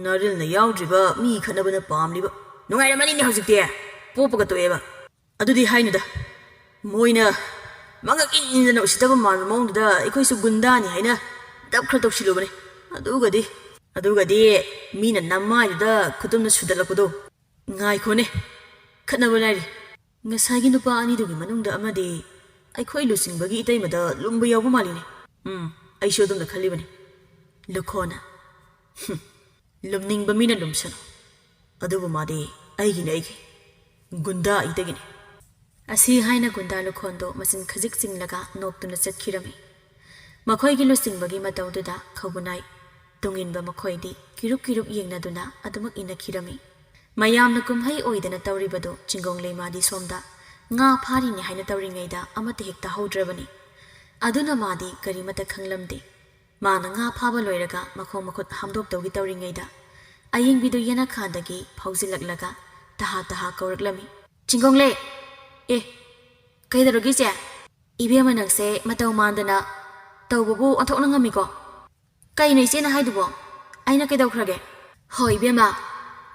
ꯅꯔꯤꯜꯅ ꯌꯥꯎꯗ꯭ꯔꯤꯕ ꯃꯤ ꯈꯠꯅꯕꯅ ꯄꯥꯝꯂꯤꯕ꯫ ꯅꯨꯡꯉꯥꯏꯔꯝꯃꯅꯤꯅꯦ ꯍꯧꯖꯤꯛꯇꯤ꯫ ꯄꯣꯞꯄꯒ ꯇꯣꯛꯑꯦꯕ꯫ ꯑꯗꯨꯗꯤ ꯍꯥꯏꯅꯨꯗ꯫ ꯃꯣꯏꯅ ꯃꯉꯛ ꯏꯟ ꯏꯟꯗꯅ ꯎꯁꯤꯠꯇꯕ ꯃꯥꯟꯕ ꯃꯑꯣꯡꯗꯨꯗ ꯑꯩꯈꯣꯏꯁꯨ ꯒꯨꯟꯗꯥꯅꯤ ꯍꯥꯏꯅ ꯗꯞ ꯈꯔ ꯇꯧꯁꯤꯜꯂꯨꯕꯅꯦ꯫ ꯑꯗꯨꯒꯗꯤ, ꯑꯗꯨꯒꯗꯤ ꯃꯤꯅ ꯅꯃꯥꯏꯗꯨꯗ ꯈꯨꯇꯨꯝꯅ ꯁꯨꯗꯠꯂꯛꯄꯗꯣ꯫ ꯉꯥꯏꯈꯣꯅꯦ, ꯈꯠꯅꯕ ꯂꯥꯏꯔꯤ꯫ ꯉꯁꯥꯏꯒꯤ ꯅꯨꯄꯥ ꯑꯅꯤꯗꯨꯒꯤ ꯃꯅꯨꯡꯗ ꯑꯃꯗꯤ ꯑꯩꯈꯣꯏ ꯂꯨꯆꯤꯡꯕꯒꯤ ꯏꯇꯩꯃꯗ ꯂꯨꯝꯕ ꯌꯥꯎꯕ ꯃꯥꯜꯂꯤꯅꯦ꯫ ꯎꯝ, ꯑꯩꯁꯨ ꯑꯗꯨꯝꯅ ꯈꯜꯂꯤꯕꯅꯤ꯫ ꯂꯨꯈꯣꯅ, "ꯍꯨꯝ, ꯂꯨꯝꯅꯤꯡꯕ ꯃꯤꯅ ꯂꯨꯝꯁꯅꯨ꯫ ꯑꯗꯨꯕꯨ ꯃꯥꯗꯤ ꯑꯩꯒꯤꯅꯦ, ꯑꯩꯒꯤ꯫ ꯒꯨꯟꯗꯥ ꯑꯩꯇꯒꯤꯅꯦ"꯫ ꯑꯁꯤ ꯍꯥꯏꯅ ꯒꯨꯟꯗꯥ ꯂꯨꯈꯣꯟꯗꯣ ꯃꯆꯤꯟ ꯈꯖꯤꯛ ꯆꯤꯡꯂꯒ ꯅꯣꯛꯇꯨꯅ ꯆꯠꯈꯤꯔꯝꯃꯤ꯫ ꯃꯈꯣꯏꯒꯤ ꯂꯨꯆꯤꯡꯕꯒꯤ ꯃꯇꯧꯗꯨꯗ ꯈꯧꯕꯨꯅꯥꯏ ꯇꯨꯡꯏꯟꯕ ꯃꯈꯣꯏꯗꯤ ꯀꯤꯔꯨꯞ ꯀꯤꯔꯨꯞ ꯌꯦꯡꯅꯗꯨꯅ ꯑꯗꯨꯃꯛ ꯏꯟꯅꯈꯤꯔꯝꯃꯤ꯫ ꯃꯌꯥꯝꯅ ꯀꯨꯝꯍꯩ ꯑꯣꯏꯗꯅ ꯇꯧꯔꯤꯕꯗꯨ ꯆꯤꯡꯒꯣꯡ ꯂꯩꯃꯥꯗꯤ ꯁꯣꯝꯗ ꯉꯥ ꯐꯥꯔꯤꯅꯤ ꯍꯥꯏꯅ ꯇꯧꯔꯤꯉꯩꯗ ꯑꯃꯠꯇ ꯍꯦꯛ ꯇꯥꯍꯧꯗ꯭ꯔꯕꯅꯤ꯫ ꯑꯗꯨꯅ ꯃꯥꯗꯤ ꯀꯔꯤꯃꯠꯇ ꯈꯪꯂꯝꯗꯦ꯫ ꯃꯥꯅ ꯉꯥ ꯐꯥꯕ ꯂꯣꯏꯔꯒ ꯃꯈꯣꯡ ꯃꯈꯨꯠ ꯍꯥꯝꯗꯣꯛꯇꯧꯒꯤ ꯇꯧꯔꯤꯉꯩꯗ ꯑꯌꯤꯡꯕꯤꯗꯨ ꯌꯦꯅꯈꯥꯗꯒꯤ ꯐꯥꯎꯖꯤꯜꯂꯛꯂꯒ ꯇꯍꯥ ꯇꯍꯥ ꯀꯧꯔꯛꯂꯝꯃꯤ꯫ "ꯆꯤꯡꯒꯣꯡꯂꯩ!" "ꯑꯦ, ꯀꯩꯗꯧꯔꯒꯦ ꯏꯆꯦ?" "ꯏꯕꯦꯝꯃ ꯅꯪꯁꯦ ꯃꯇꯧ ꯃꯥꯟꯗꯅ ꯇꯧꯕꯕꯨ ꯑꯣꯟꯊꯣꯛꯅ ꯉꯝꯃꯤꯀꯣ꯫ ꯀꯩꯅꯣ ꯏꯆꯦꯅ ꯍꯥꯏꯗꯨꯕꯣ? ꯑꯩꯅ ꯀꯩꯗꯧꯈ꯭ꯔꯒꯦ?" "ꯍꯣꯏ ꯏꯕꯦꯝꯃ,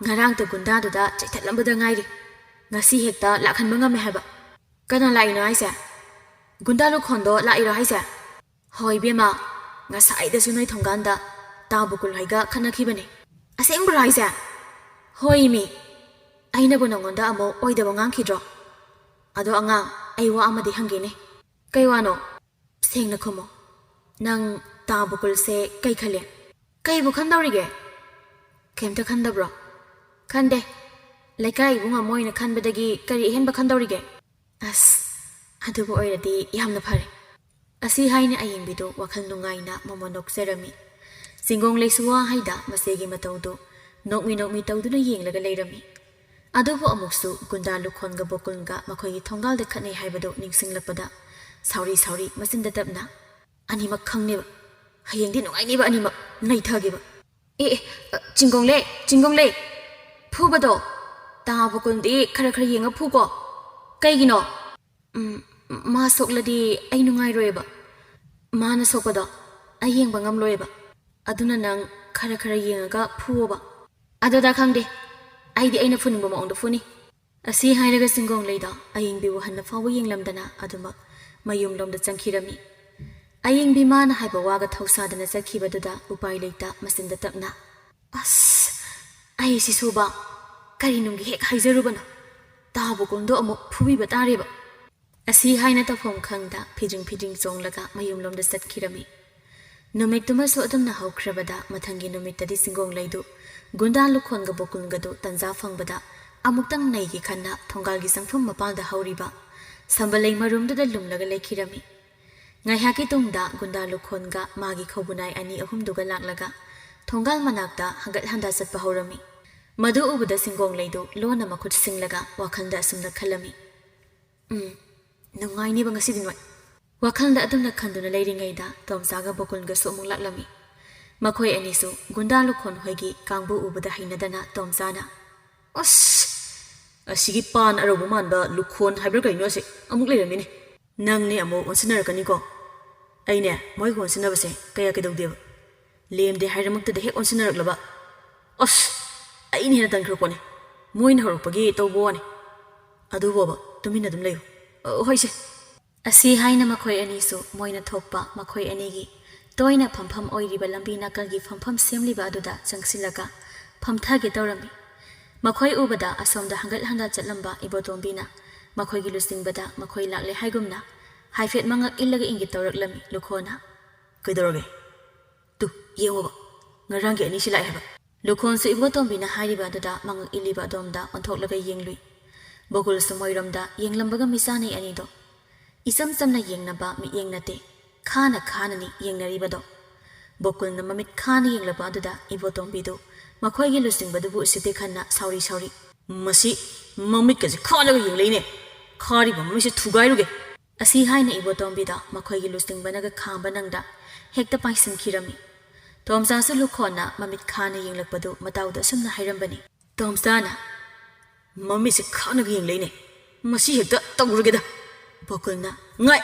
ꯉꯔꯥꯡꯇ ꯒꯨꯟꯗꯥꯗꯨꯗ ꯆꯩꯊꯠꯂꯝꯕꯗ ꯉꯥꯏꯔꯤ꯫ ꯉꯁꯤ ꯍꯦꯛꯇ ꯂꯥꯛꯍꯟꯕ ꯉꯝꯃꯦ ꯍꯥꯏꯕ꯫ ꯀꯅꯥ ꯂꯥꯛꯏꯅꯣ ꯍꯥꯏꯁꯦ? ꯒꯨꯟꯗꯥ ꯂꯨꯈꯣꯟꯗꯣ ꯂꯥꯛꯏꯔꯣ ꯍꯥꯏꯁꯦ?" ꯍꯣꯏ ꯏꯕꯦꯝꯃ, ꯉꯁꯥꯏꯗꯁꯨ ꯅꯣꯏ ꯊꯣꯡꯒꯥꯟꯗ ꯇꯥ ꯕꯨꯀꯨꯜ ꯍꯣꯏꯒ ꯈꯠꯅꯈꯤꯕꯅꯦ꯫ ꯑꯁꯦꯡꯕ꯭ꯔꯣ ꯍꯥꯏꯁꯦ? ꯍꯣꯏ ꯃꯤ, ꯑꯩꯅꯕꯨ ꯅꯉꯣꯟꯗ ꯑꯃꯨꯛ ꯑꯣꯏꯗꯕ ꯉꯥꯡꯈꯤꯗ꯭ꯔꯣ? ꯑꯗꯣ ꯑꯉꯥꯡ, ꯑꯩ ꯋꯥ ꯑꯃꯗꯤ ꯍꯪꯒꯦꯅꯦ꯫ ꯀꯩ ꯋꯥꯅꯣ? ꯁꯦꯡꯅ ꯈꯨꯝꯃꯣ꯫ ꯅꯪ ꯇꯥ ꯕꯨꯀꯨꯜꯁꯦ ꯀꯩ ꯈꯜꯂꯦ? ꯀꯩꯕꯨ ꯈꯟꯗꯧꯔꯤꯒꯦ? ꯀꯩꯝꯇ ꯈꯟꯗꯕ꯭ꯔꯣ? ꯈꯟꯗꯦ꯫ ꯂꯩꯀꯥꯏ ꯏꯕꯨꯡ ꯑꯃ ꯑꯣꯏꯅ ꯈꯟꯕꯗꯒꯤ ꯀꯔꯤ ꯑꯍꯦꯟꯕ ꯈꯟꯗꯧꯔꯤꯒꯦ? ꯑꯁ, ꯑꯗꯨꯕꯨ ꯑꯣꯏꯔꯗꯤ ꯌꯥꯝꯅ ꯐꯔꯦ꯫ ꯑꯁꯤ ꯍꯥꯏꯅ ꯑꯌꯦꯡꯕꯤꯗꯨ ꯋꯥꯈꯜ ꯅꯨꯡꯉꯥꯏꯅ ꯃꯃꯣꯟ ꯅꯣꯛꯆꯔꯝꯃꯤ꯫ ꯆꯤꯡꯒꯣꯡ ꯂꯩꯁꯨ ꯋꯥ ꯍꯥꯏꯗ ꯃꯆꯦꯒꯤ ꯃꯇꯧꯗꯨ ꯅꯣꯛꯃꯤ ꯅꯣꯛꯃꯤ ꯇꯧꯗꯨꯅ ꯌꯦꯡꯂꯒ ꯂꯩꯔꯝꯃꯤ꯫ ꯑꯗꯨꯕꯨ ꯑꯃꯨꯛꯁꯨ ꯒꯨꯟꯗꯥ ꯂꯨꯈꯣꯟꯒ ꯕꯣꯀꯨꯟꯒ ꯃꯈꯣꯏꯒꯤ ꯊꯣꯡꯒꯥꯜꯗ ꯈꯠꯅꯩ ꯍꯥꯏꯕꯗꯨ ꯅꯤꯡꯁꯤꯡꯂꯛꯄꯗ, ꯁꯥꯎꯔꯤ ꯁꯥꯎꯔꯤ ꯃꯆꯤꯟꯗ ꯇꯞꯅ, "ꯑꯅꯤꯃꯛ ꯈꯪꯅꯦꯕ꯫ ꯍꯌꯦꯡꯗꯤ ꯅꯨꯡꯉꯥꯏꯅꯦꯕ ꯑꯅꯤꯃꯛ꯫ ꯅꯩꯊꯒꯦꯕ꯫ ꯑꯦ, ꯑꯦ, ꯑ, ꯆꯤꯡꯒꯣꯡꯂꯦ, ꯆꯤꯡꯒꯣꯡꯂꯦ꯫ ꯐꯨꯕꯗꯣ꯫ ꯇꯥ ꯕꯣꯀꯨꯟꯗꯤ ꯈꯔ ꯈꯔ ꯌꯦꯡꯉ ꯐꯨꯀꯣ꯫ ꯀꯩꯒꯤꯅꯣ?" "ꯎꯝ, ꯃꯥ ꯁꯣꯛꯂꯗꯤ ꯑꯩ ꯅꯨꯡꯉꯥꯏꯔꯣꯏꯕ꯫ ꯃꯥꯅ ꯁꯣꯛꯄꯗꯣ ꯑꯩ ꯌꯦꯡꯕ ꯉꯝꯂꯣꯏꯕ꯫ ꯑꯗꯨꯅ ꯅꯪ ꯈꯔ ꯈꯔ ꯌꯦꯡꯉꯒ ꯐꯨꯋꯣꯕ꯫" "ꯑꯗꯨꯗ ꯈꯪꯗꯦ꯫ ꯑꯩꯗꯤ ꯑꯩꯅ ꯐꯨꯅꯤꯡꯕ ꯃꯑꯣꯡꯗ ꯐꯨꯅꯤ꯫" ꯑꯁꯤ ꯍꯥꯏꯔꯒ ꯆꯤꯡꯒꯣꯡꯂꯩꯗꯣ ꯑꯌꯦꯡꯕꯤꯕꯨ ꯍꯟꯅ ꯐꯥꯎꯕ ꯌꯦꯡꯂꯝꯗꯅ ꯑꯗꯨꯃꯛ ꯃꯌꯨꯝꯂꯣꯝꯗ ꯆꯪꯈꯤꯔꯝꯃꯤ꯫ ꯑꯌꯦꯡꯕꯤ ꯃꯥꯅ ꯍꯥꯏꯕ ꯋꯥꯒ ꯊꯧꯁꯥꯗꯅ ꯆꯠꯈꯤꯕꯗꯨꯗ ꯎꯄꯥꯏ ꯂꯩꯇ ꯃꯆꯤꯟꯗ ꯇꯞꯅ, "ꯑꯁ, ꯑꯩ ꯁꯤꯁꯨꯕ ꯀꯔꯤ ꯅꯨꯡꯒꯤ ꯍꯦꯛ ꯍꯥꯏꯖꯔꯨꯕꯅꯣ? ꯇꯥ ꯕꯣꯀꯨꯟꯗꯣ ꯑꯃꯨꯛ ꯐꯨꯕꯤꯕ ꯇꯥꯔꯦꯕ꯫" ꯑꯁꯤ ꯍꯥꯏꯅ ꯇꯧꯐꯝ ꯈꯪꯗ ꯐꯤꯗ꯭ꯔꯤꯡ ꯐꯤꯗ꯭ꯔꯤꯡ ꯆꯣꯡꯂꯒ ꯃꯌꯨꯝꯂꯣꯝꯗ ꯆꯠꯈꯤꯔꯝꯃꯤ꯫ ꯅꯨꯃꯤꯠꯇꯨꯃꯁꯨ ꯑꯗꯨꯝꯅ ꯍꯧꯈ꯭ꯔꯕꯗ ꯃꯊꯪꯒꯤ ꯅꯨꯃꯤꯠꯇꯗꯤ ꯆꯤꯡꯒꯣꯡꯂꯩꯗꯨ ꯒꯨꯟꯗꯥ ꯂꯨꯈꯣꯟꯒ ꯕꯣꯀꯨꯟꯒꯗꯨ ꯇꯟꯖꯥ ꯐꯪꯕꯗ ꯑꯃꯨꯛꯇꯪ ꯅꯩꯒꯦ ꯈꯟꯅ ꯊꯣꯡꯒꯥꯜꯒꯤ ꯆꯪꯐꯝ ꯃꯄꯥꯜꯗ ꯍꯧꯔꯤꯕ ꯁꯝꯕꯜꯂꯩ ꯃꯔꯨꯝꯗꯨꯗ ꯂꯨꯝꯂꯒ ꯂꯩꯈꯤꯔꯝꯃꯤ꯫ ꯉꯥꯏꯍꯥꯛꯀꯤ ꯇꯨꯡꯗ ꯒꯨꯟꯗꯥ ꯂꯨꯈꯣꯟꯒ ꯃꯥꯒꯤ ꯈꯧꯕꯨꯅꯥꯏ ꯑꯅꯤ ꯑꯍꯨꯝꯗꯨꯒ ꯂꯥꯛꯂꯒ ꯊꯣꯡꯒꯥꯜ ꯃꯅꯥꯛꯇ ꯍꯪꯒꯠ ꯍꯟꯗꯥ ꯆꯠꯄ ꯍꯧꯔꯝꯃꯤ꯫ ꯃꯗꯨ ꯎꯕꯗ ꯆꯤꯡꯒꯣꯡꯂꯩꯗꯨ ꯂꯣꯟꯅ ꯃꯈꯨꯠ ꯁꯤꯡꯂꯒ ꯋꯥꯈꯜꯗ ꯑꯁꯨꯝꯅ ꯈꯜꯂꯝꯃꯤ, "ꯎꯝ, ꯅꯨꯡꯉꯥꯏꯅꯦꯕ ꯉꯁꯤꯗꯤ ꯅꯣꯏ꯫" ꯋꯥꯈꯜꯗ ꯑꯗꯨꯝꯅ ꯈꯟꯗꯨꯅ ꯂꯩꯔꯤꯉꯩꯗ ꯇꯣꯝꯆꯥꯒ ꯕꯣꯀꯨꯟꯒꯁꯨ ꯑꯃꯨꯛ ꯂꯥꯛꯂꯝꯃꯤ꯫ ꯃꯈꯣꯏ ꯑꯅꯤꯁꯨ ꯒꯨꯟꯗꯥ ꯂꯨꯈꯣꯟ ꯍꯣꯏꯒꯤ ꯀꯥꯡꯕꯨ ꯎꯕꯗ ꯍꯩꯅꯗꯅ ꯇꯣꯝꯆꯥꯅ, "ꯑꯁ, ꯑꯁꯤꯒꯤ ꯄꯥꯟ ꯑꯔꯧꯕ ꯃꯥꯟꯕ ꯂꯨꯈꯣꯟ ꯍꯥꯏꯕ꯭ꯔꯥ ꯀꯩꯅꯣ ꯑꯁꯦ ꯑꯃꯨꯛ ꯂꯩꯔꯝꯃꯤꯅꯦ꯫ ꯅꯪꯅꯦ ꯑꯃꯨꯛ ꯑꯣꯟꯁꯤꯟꯅꯔꯛꯀꯅꯤꯀꯣ꯫ ꯑꯩꯅꯦ ꯃꯣꯏꯒ ꯑꯣꯟꯁꯤꯟꯅꯕꯁꯦ ꯀꯌꯥ ꯀꯩꯗꯧꯗꯦꯕ꯫ ꯂꯦꯝꯗꯦ ꯍꯥꯏꯔꯃꯛꯇꯗ ꯍꯦꯛ ꯑꯣꯟꯁꯤꯟꯅꯔꯛꯂꯕ꯫ ꯑꯁ, ꯑꯩꯅ ꯍꯦꯟꯅ ꯇꯟꯈ꯭ꯔ ꯄꯣꯠꯅꯤ꯫ ꯃꯣꯏꯅ ꯍꯧꯔꯛꯄꯒꯤ ꯇꯧꯕ ꯋꯥꯅꯤ꯫ ꯑꯗꯨꯕꯣꯕ, ꯇꯨꯃꯤꯟꯅ ꯑꯗꯨꯝ ꯂꯩꯌꯨ꯫ ꯑ, ꯍꯣꯏꯁꯦ꯫" ꯑꯁꯤ ꯍꯥꯏꯅ ꯃꯈꯣꯏ ꯑꯅꯤꯁꯨ ꯃꯣꯏꯅ ꯊꯣꯛꯄ ꯃꯈꯣꯏ ꯑꯅꯤꯒꯤ ꯇꯣꯏꯅ ꯐꯝꯐꯝ ꯑꯣꯏꯔꯤꯕ ꯂꯝꯕꯤ ꯅꯥꯀꯜꯒꯤ ꯐꯝꯐꯝ ꯁꯦꯝꯂꯤꯕ ꯑꯗꯨꯗ ꯆꯪꯁꯤꯜꯂꯒ ꯐꯝꯊꯒꯦ ꯇꯧꯔꯝꯃꯤ꯫ ꯃꯈꯣꯏ ꯎꯕꯗ ꯑꯁꯣꯝꯗ ꯍꯪꯒꯠ ꯍꯟꯗ ꯆꯠꯂꯝꯕ ꯏꯕꯣꯇꯣꯝꯕꯤꯅ ꯃꯈꯣꯏꯒꯤ ꯂꯨꯆꯤꯡꯕꯗ ꯃꯈꯣꯏ ꯂꯥꯛꯂꯦ ꯍꯥꯏꯒꯨꯝꯅ ꯍꯥꯏꯐꯦꯠ ꯃꯉꯛ ꯏꯜꯂꯒ ꯏꯪꯒꯤꯠ ꯇꯧꯔꯛꯂꯝꯃꯤ꯫ ꯂꯨꯈꯣꯟꯅ, "ꯀꯩꯗꯧꯔꯒꯦ? ꯇꯨ, ꯌꯦꯡꯉꯨꯕ, ꯉꯔꯥꯡꯒꯤ ꯑꯅꯤꯁꯤ ꯂꯥꯛꯑꯦ ꯍꯥꯏꯕ?" ꯂꯨꯈꯣꯟꯁꯨ ꯏꯕꯣꯇꯣꯝꯕꯤꯅ ꯍꯥꯏꯔꯤꯕ ꯑꯗꯨꯗ ꯃꯉꯛ ꯏꯜꯂꯤꯕ ꯑꯗꯣꯝꯗ ꯑꯣꯟꯊꯣꯛꯂꯒ ꯌꯦꯡꯂꯨꯏ꯫ ꯕꯣꯀꯨꯜꯁꯨ ꯃꯣꯏꯔꯣꯝꯗ ꯌꯦꯡꯂꯝꯕꯒ ꯃꯤꯆꯥꯅꯩ ꯑꯅꯤꯗꯣ ꯏꯆꯝ ꯆꯝꯅ ꯌꯦꯡꯅꯕ ꯃꯤꯠꯌꯦꯡ ꯅꯠꯇꯦ, ꯈꯥꯅ ꯈꯥꯅꯅꯤ ꯌꯦꯡꯅꯔꯤꯕꯗꯣ꯫ ꯕꯣꯀꯨꯜꯅ ꯃꯃꯤꯠ ꯈꯥꯅ ꯌꯦꯡꯂꯛꯄ ꯑꯗꯨꯗ ꯏꯕꯣꯇꯣꯝꯕꯤꯗꯨ ꯃꯈꯣꯏꯒꯤ ꯂꯨꯆꯤꯡꯕꯗꯨꯕꯨ ꯎꯁꯤꯠꯇꯦ ꯈꯟꯅ ꯁꯥꯎꯔꯤ ꯁꯥꯎꯔꯤ, "ꯃꯁꯤ ꯃꯃꯤꯠꯀꯁꯦ ꯈꯥꯜꯂꯒ ꯌꯦꯡꯂꯛꯏꯅꯦ, ꯈꯥꯔꯤꯕ ꯃꯃꯤꯠꯁꯦ ꯊꯨꯒꯥꯏꯔꯨꯒꯦ!" ꯑꯁꯤ ꯍꯥꯏꯅ ꯏꯕꯣꯇꯣꯝꯕꯤꯗ ꯃꯈꯣꯏꯒꯤ ꯂꯨꯆꯤꯡꯕꯅꯒ ꯈꯥꯝꯕ ꯅꯪꯗ ꯍꯦꯛꯇ ꯄꯥꯏꯁꯤꯟꯈꯤꯔꯝꯃꯤ꯫ ꯇꯣꯝꯆꯥꯁꯨ ꯂꯨꯈꯣꯟꯅ ꯃꯃꯤꯠ ꯈꯥꯅ ꯌꯦꯡꯂꯛꯄꯗꯨ ꯃꯇꯥꯎꯗ ꯑꯁꯨꯝꯅ ꯍꯥꯏꯔꯝꯕꯅꯤ꯫ ꯇꯣꯝꯆꯥꯅ, "ꯃꯃꯤꯠꯁꯦ ꯈꯥꯅꯒ ꯌꯦꯡꯂꯛꯏꯅꯦ, ꯃꯁꯤ ꯍꯦꯛꯇ ꯇꯧꯔꯒꯦꯗ!" ꯕꯣꯀꯨꯜꯅ, "ꯉꯥꯏ!"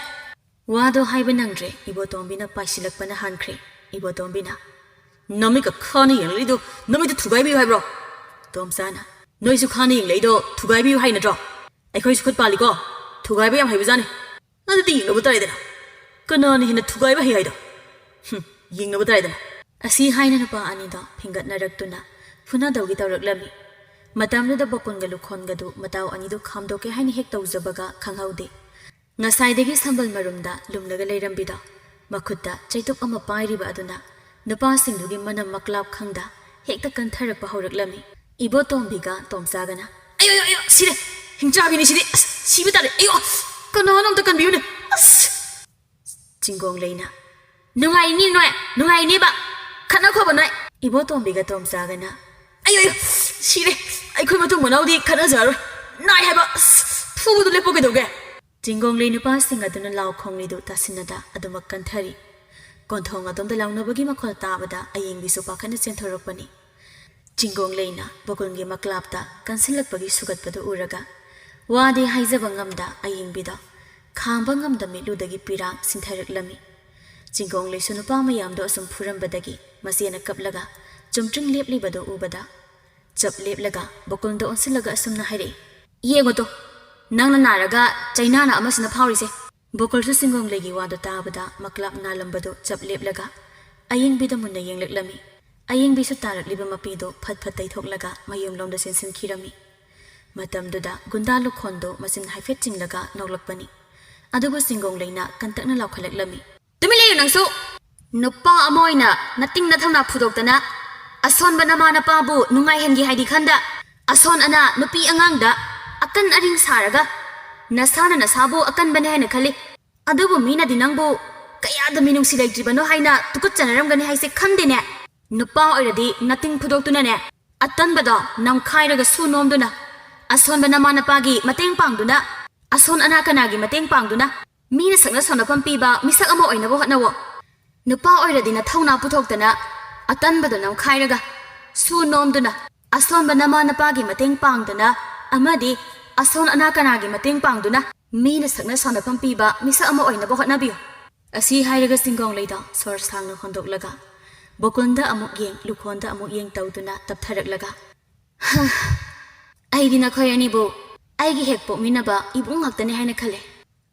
ꯋꯥꯗꯣ ꯍꯥꯏꯕ ꯅꯪꯗ꯭ꯔꯦ, ꯏꯕꯣꯇꯣꯝꯕꯤꯅ ꯄꯥꯏꯁꯤꯜꯂꯛꯄꯅ ꯍꯥꯟꯈ꯭ꯔꯦ꯫ ꯏꯕꯣꯇꯣꯝꯕꯤꯅ, "ꯅꯃꯤꯠꯀ ꯈꯥꯅ ꯌꯦꯡꯂꯛꯂꯤꯗꯣ ꯅꯃꯤꯠꯇ ꯊꯨꯒꯥꯏꯕꯤꯌꯨ ꯍꯥꯏꯕ꯭ꯔꯣ?" ꯇꯣꯝꯆꯥꯅ, "ꯅꯣꯏꯁꯨ ꯈꯥꯅ ꯌꯦꯡꯂꯛꯏꯗꯣ ꯊꯨꯒꯥꯏꯕꯤꯌꯨ ꯍꯥꯏ ꯅꯠꯇ꯭ꯔꯣ? ꯑꯩꯈꯣꯏꯁꯨ ꯈꯨꯠ ꯄꯥꯜꯂꯤꯀꯣ, ꯊꯨꯒꯥꯏꯕ ꯌꯥꯝ ꯍꯩꯕꯖꯥꯠꯅꯤ꯫ ꯑꯗꯨꯗꯤ ꯌꯦꯡꯅꯕ ꯇꯥꯔꯦꯗꯅ, ꯀꯅꯥꯅ ꯍꯦꯟꯅ ꯊꯨꯒꯥꯏꯕ ꯍꯩ ꯍꯥꯏꯗꯣ꯫ ꯍꯨꯝ, ꯌꯦꯡꯅꯕ ꯇꯥꯔꯦꯗꯅ꯫" ꯑꯁꯤ ꯍꯥꯏꯅ ꯅꯨꯄꯥ ꯑꯅꯤꯗꯣ ꯐꯤꯡꯒꯠꯅꯔꯛꯇꯨꯅ ꯐꯨꯅꯗꯧꯒꯤ ꯇꯧꯔꯛꯂꯝꯃꯤ꯫ ꯃꯇꯝꯗꯨꯗ ꯕꯣꯀꯨꯟꯒ ꯂꯨꯈꯣꯟꯒꯗꯨ ꯃꯇꯥꯎ ꯑꯅꯤꯗꯨ ꯈꯥꯝꯗꯣꯛꯀꯦ ꯍꯥꯏꯅ ꯍꯦꯛ ꯇꯧꯖꯕꯒ ꯈꯪꯍꯧꯗꯦ꯫ ꯉꯁꯥꯏꯗꯒꯤ ꯁꯝꯕꯜ ꯃꯔꯨꯝꯗ ꯂꯨꯝꯂꯒ ꯂꯩꯔꯝꯕꯤꯗꯣ, ꯃꯈꯨꯠꯇ ꯆꯩꯇꯨꯞ ꯑꯃ ꯄꯥꯏꯔꯤꯕ ꯑꯗꯨꯅ ꯅꯨꯄꯥꯁꯤꯡꯗꯨꯒꯤ ꯃꯅꯝ ꯃꯀ꯭ꯂꯥꯞ ꯈꯪꯗ ꯍꯦꯛꯇ ꯀꯟꯊꯔꯛꯄ ꯍꯧꯔꯛꯂꯝꯃꯤ꯫ ꯏꯕꯣꯇꯣꯝꯕꯤꯒ ꯇꯣꯝꯆꯥꯒꯅ, "ꯑꯌꯣ, ꯑꯌꯣ, ꯑꯌꯣ, ꯁꯤꯔꯦ! ꯍꯤꯡꯆꯥꯕꯤꯅꯤ ꯁꯤꯗꯤ! ꯑꯁ, ꯁꯤꯕ ꯇꯥꯔꯦ! ꯑꯌꯣ! ꯀꯅꯥꯅꯣ ꯑꯝꯇ ꯀꯟꯕꯤꯌꯨꯅꯦ! ꯑꯁ!" ꯆꯤꯡꯒꯣꯡ ꯂꯩꯅ, "ꯅꯨꯡꯉꯥꯏꯅꯤ ꯅꯣꯏ, ꯅꯨꯡꯉꯥꯏꯅꯤꯕ! ꯈꯠꯅꯈꯣꯕ ꯅꯣꯏ!" ꯏꯕꯣꯇꯣꯝꯕꯤꯒ ꯇꯣꯝꯆꯥꯒꯅ, "ꯑꯌꯣ, ꯑꯌꯣ! ꯁꯤꯔꯦ! ꯑꯩꯈꯣꯏ ꯃꯇꯨꯡ ꯃꯅꯥꯎꯗꯤ ꯈꯠꯅꯖꯔꯔꯣꯏ! ꯅꯥꯏ ꯍꯥꯏꯕ! ꯑꯁ! ꯐꯨꯕꯗꯨ ꯂꯦꯞꯄꯣ ꯀꯩꯗꯧꯒꯦ?" ꯆꯤꯡꯒꯣꯡꯂꯩ ꯅꯨꯄꯥꯁꯤꯡ ꯑꯗꯨꯅ ꯂꯥꯎ ꯈꯣꯡꯂꯤꯗꯨ ꯇꯥꯁꯤꯟꯅꯗ ꯑꯗꯨꯃꯛ ꯀꯟꯊꯔꯤ꯫ ꯀꯣꯟꯊꯣꯡ ꯑꯗꯣꯝꯗ ꯂꯥꯎꯅꯕꯒꯤ ꯃꯈꯣꯜ ꯇꯥꯕꯗ ꯑꯌꯦꯡꯕꯤꯁꯨ ꯄꯥꯈꯠꯅ ꯆꯦꯟꯊꯣꯔꯛꯄꯅꯤ꯫ ꯆꯤꯡꯒꯣꯡꯂꯩꯅ ꯕꯣꯀꯨꯟꯒꯤ ꯃꯀ꯭ꯂꯥꯞꯇ ꯀꯟꯁꯤꯜꯂꯛꯄꯒꯤ ꯁꯨꯒꯠꯄꯗꯨ ꯎꯔꯒ ꯋꯥꯗꯤ ꯍꯥꯏꯖꯕ ꯉꯝꯗ ꯑꯌꯦꯡꯕꯤꯗꯣ ꯈꯥꯝꯕ ꯉꯝꯗ ꯃꯤꯠꯂꯨꯗꯒꯤ ꯄꯤꯔꯥꯡ ꯁꯤꯟꯊꯔꯛꯂꯝꯃꯤ꯫ ꯆꯤꯡꯒꯣꯡꯂꯩꯁꯨ ꯅꯨꯄꯥ ꯃꯌꯥꯝꯗꯣ ꯑꯁꯨꯝ ꯐꯨꯔꯝꯕꯗꯒꯤ ꯃꯆꯦꯅ ꯀꯞꯂꯒ ꯆꯨꯝꯇ꯭ꯔꯤꯡ ꯂꯦꯞꯂꯤꯕꯗꯨ ꯎꯕꯗ ꯆꯞ ꯂꯦꯞꯂꯒ ꯕꯣꯀꯨꯟꯗ ꯑꯣꯟꯁꯤꯜꯂꯒ ꯑꯁꯨꯝꯅ ꯍꯥꯏꯔꯛꯏ, "ꯌꯦꯡꯉꯨ ꯇꯣ, ꯅꯪꯅ ꯅꯥꯔꯒ ꯆꯩꯅꯥꯅ ꯑꯃꯁꯤꯅ ꯐꯥꯎꯔꯤꯁꯦ꯫ ꯕꯣꯀꯨꯜꯁꯨ ꯆꯤꯡꯒꯣꯡꯂꯩꯒꯤ ꯋꯥꯗꯨ ꯇꯥꯕꯗ ꯃꯀ꯭ꯂꯥꯞ ꯅꯥꯜꯂꯝꯕꯗꯨ ꯆꯞ ꯂꯦꯞꯂꯒ ꯑꯌꯦꯡꯕꯤꯗ ꯃꯨꯟꯅ ꯌꯦꯡꯂꯛꯂꯝꯃꯤ꯫ ꯑꯌꯦꯡꯕꯤꯁꯨ ꯇꯥꯔꯛꯂꯤꯕ ꯃꯄꯤꯗꯨ ꯐꯠ ꯐꯠ ꯇꯩꯊꯣꯛꯂꯒ ꯃꯌꯨꯝꯂꯣꯝꯗ ꯆꯦꯟꯁꯤꯟꯈꯤꯔꯝꯃꯤ꯫ ꯃꯇꯝꯗꯨꯗ ꯒꯨꯟꯗꯥ ꯂꯨꯈꯣꯟꯗꯨ ꯃꯆꯤꯟ ꯍꯥꯏꯐꯦꯠ ꯆꯤꯡꯂꯒ ꯅꯣꯛꯂꯛꯄꯅꯤ꯫ ꯑꯗꯨꯕꯨ ꯆꯤꯡꯒꯣꯡꯂꯩꯅ ꯀꯟꯇꯛꯅ ꯂꯥꯎꯈꯠꯂꯛꯂꯝꯃꯤ꯫ "ꯇꯨꯃꯤꯟ ꯂꯩꯌꯨ ꯅꯪꯁꯨ! ꯅꯨꯄꯥ ꯑꯃ ꯑꯣꯏꯅ ꯅꯇꯤꯡ ꯅꯊꯧꯅꯥ ꯐꯨꯗꯣꯛꯇꯅ ꯑꯁꯣꯟꯕ ꯅꯃꯥ ꯅꯄꯥꯕꯨ ꯅꯨꯡꯉꯥꯏꯍꯟꯒꯦ ꯍꯥꯏꯗꯤ ꯈꯟꯗ, ꯑꯁꯣꯟ ꯑꯅꯥ ꯅꯨꯄꯤ ꯑꯉꯥꯡꯗ ꯑꯀꯟ ꯑꯔꯤꯡ ꯁꯥꯔꯒ ꯅꯁꯥꯅ ꯅꯁꯥꯕꯨ ꯑꯀꯟꯕꯅꯦ ꯍꯥꯏꯅ ꯈꯜꯂꯤ꯫ ꯑꯗꯨꯕꯨ ꯃꯤꯅꯗꯤ ꯅꯪꯕꯨ ꯀꯌꯥꯗ ꯃꯤꯅꯨꯡꯁꯤ ꯂꯩꯇ꯭ꯔꯤꯕꯅꯣ ꯍꯥꯏꯅ ꯇꯨꯀꯠꯆꯅꯔꯝꯒꯅꯤ ꯍꯥꯏꯁꯦ ꯈꯟꯗꯦꯅꯦ꯫ ꯅꯨꯄꯥ ꯑꯣꯏꯔꯗꯤ ꯅꯇꯤꯡ ꯐꯨꯗꯣꯛꯇꯨꯅꯅꯦ, ꯑꯇꯟꯕꯗꯣ ꯅꯝꯈꯥꯏꯔꯒ ꯁꯨ ꯅꯣꯝꯗꯨꯅ, ꯑꯁꯣꯟꯕ ꯅꯃꯥ ꯅꯄꯥꯒꯤ ꯃꯇꯦꯡ ꯄꯥꯡꯗꯨꯅ, ꯑꯁꯣꯟ ꯑꯅꯥ ꯀꯅꯥꯒꯤ ꯃꯇꯦꯡ ꯄꯥꯡꯗꯨꯅ, ꯃꯤꯅ ꯁꯛꯅ ꯁꯣꯟꯅꯐꯝ ꯄꯤꯕ ꯃꯤꯁꯛ ꯑꯃ ꯑꯣꯏꯅꯕ ꯍꯣꯠꯅꯧꯋꯣ꯫ ꯅꯨꯄꯥ ꯑꯣꯏꯔꯗꯤ ꯅꯊꯧꯅꯥ ꯄꯨꯊꯣꯛꯇꯅ, ꯑꯇꯟꯕꯗꯣ ꯅꯝꯈꯥꯏꯔꯒ ꯁꯨ ꯅꯣꯝꯗꯨꯅ, ꯑꯁꯣꯟꯕ ꯅꯃꯥ ꯅꯄꯥꯒꯤ ꯃꯇꯦꯡ ꯄꯥꯡꯗꯨꯅ ꯑꯃꯗꯤ ꯑꯁꯣꯟ ꯑꯅꯥ ꯀꯅꯥꯒꯤ ꯃꯇꯦꯡ ꯄꯥꯡꯗꯨꯅ ꯃꯤꯅ ꯁꯛꯅ ꯁꯣꯟꯅꯐꯝ ꯄꯤꯕ ꯃꯤꯁꯛ ꯑꯃ ꯑꯣꯏꯅꯕ ꯍꯣꯠꯅꯕꯤꯌꯨ꯫" ꯑꯁꯤ ꯍꯥꯏꯔꯒ ꯆꯤꯡꯒꯣꯡꯂꯩꯗꯣ ꯁꯣꯔ ꯁꯥꯡꯅ ꯍꯣꯟꯗꯣꯛꯂꯒ ꯕꯣꯀꯨꯟꯗ ꯑꯃꯨꯛ ꯌꯦꯡ, ꯂꯨꯈꯣꯟꯗ ꯑꯃꯨꯛ ꯌꯦꯡ ꯇꯧꯗꯨꯅ ꯇꯞꯊꯔꯛꯂꯒ, "ꯍꯥ, ꯑꯩꯗꯤ ꯅꯈꯣꯏ ꯑꯅꯤꯕꯨ ꯑꯩꯒꯤ ꯍꯦꯛ ꯄꯣꯛꯃꯤꯟꯅꯕ ꯏꯕꯨꯡ ꯉꯥꯛꯇꯅꯤ ꯍꯥꯏꯅ ꯈꯜꯂꯦ꯫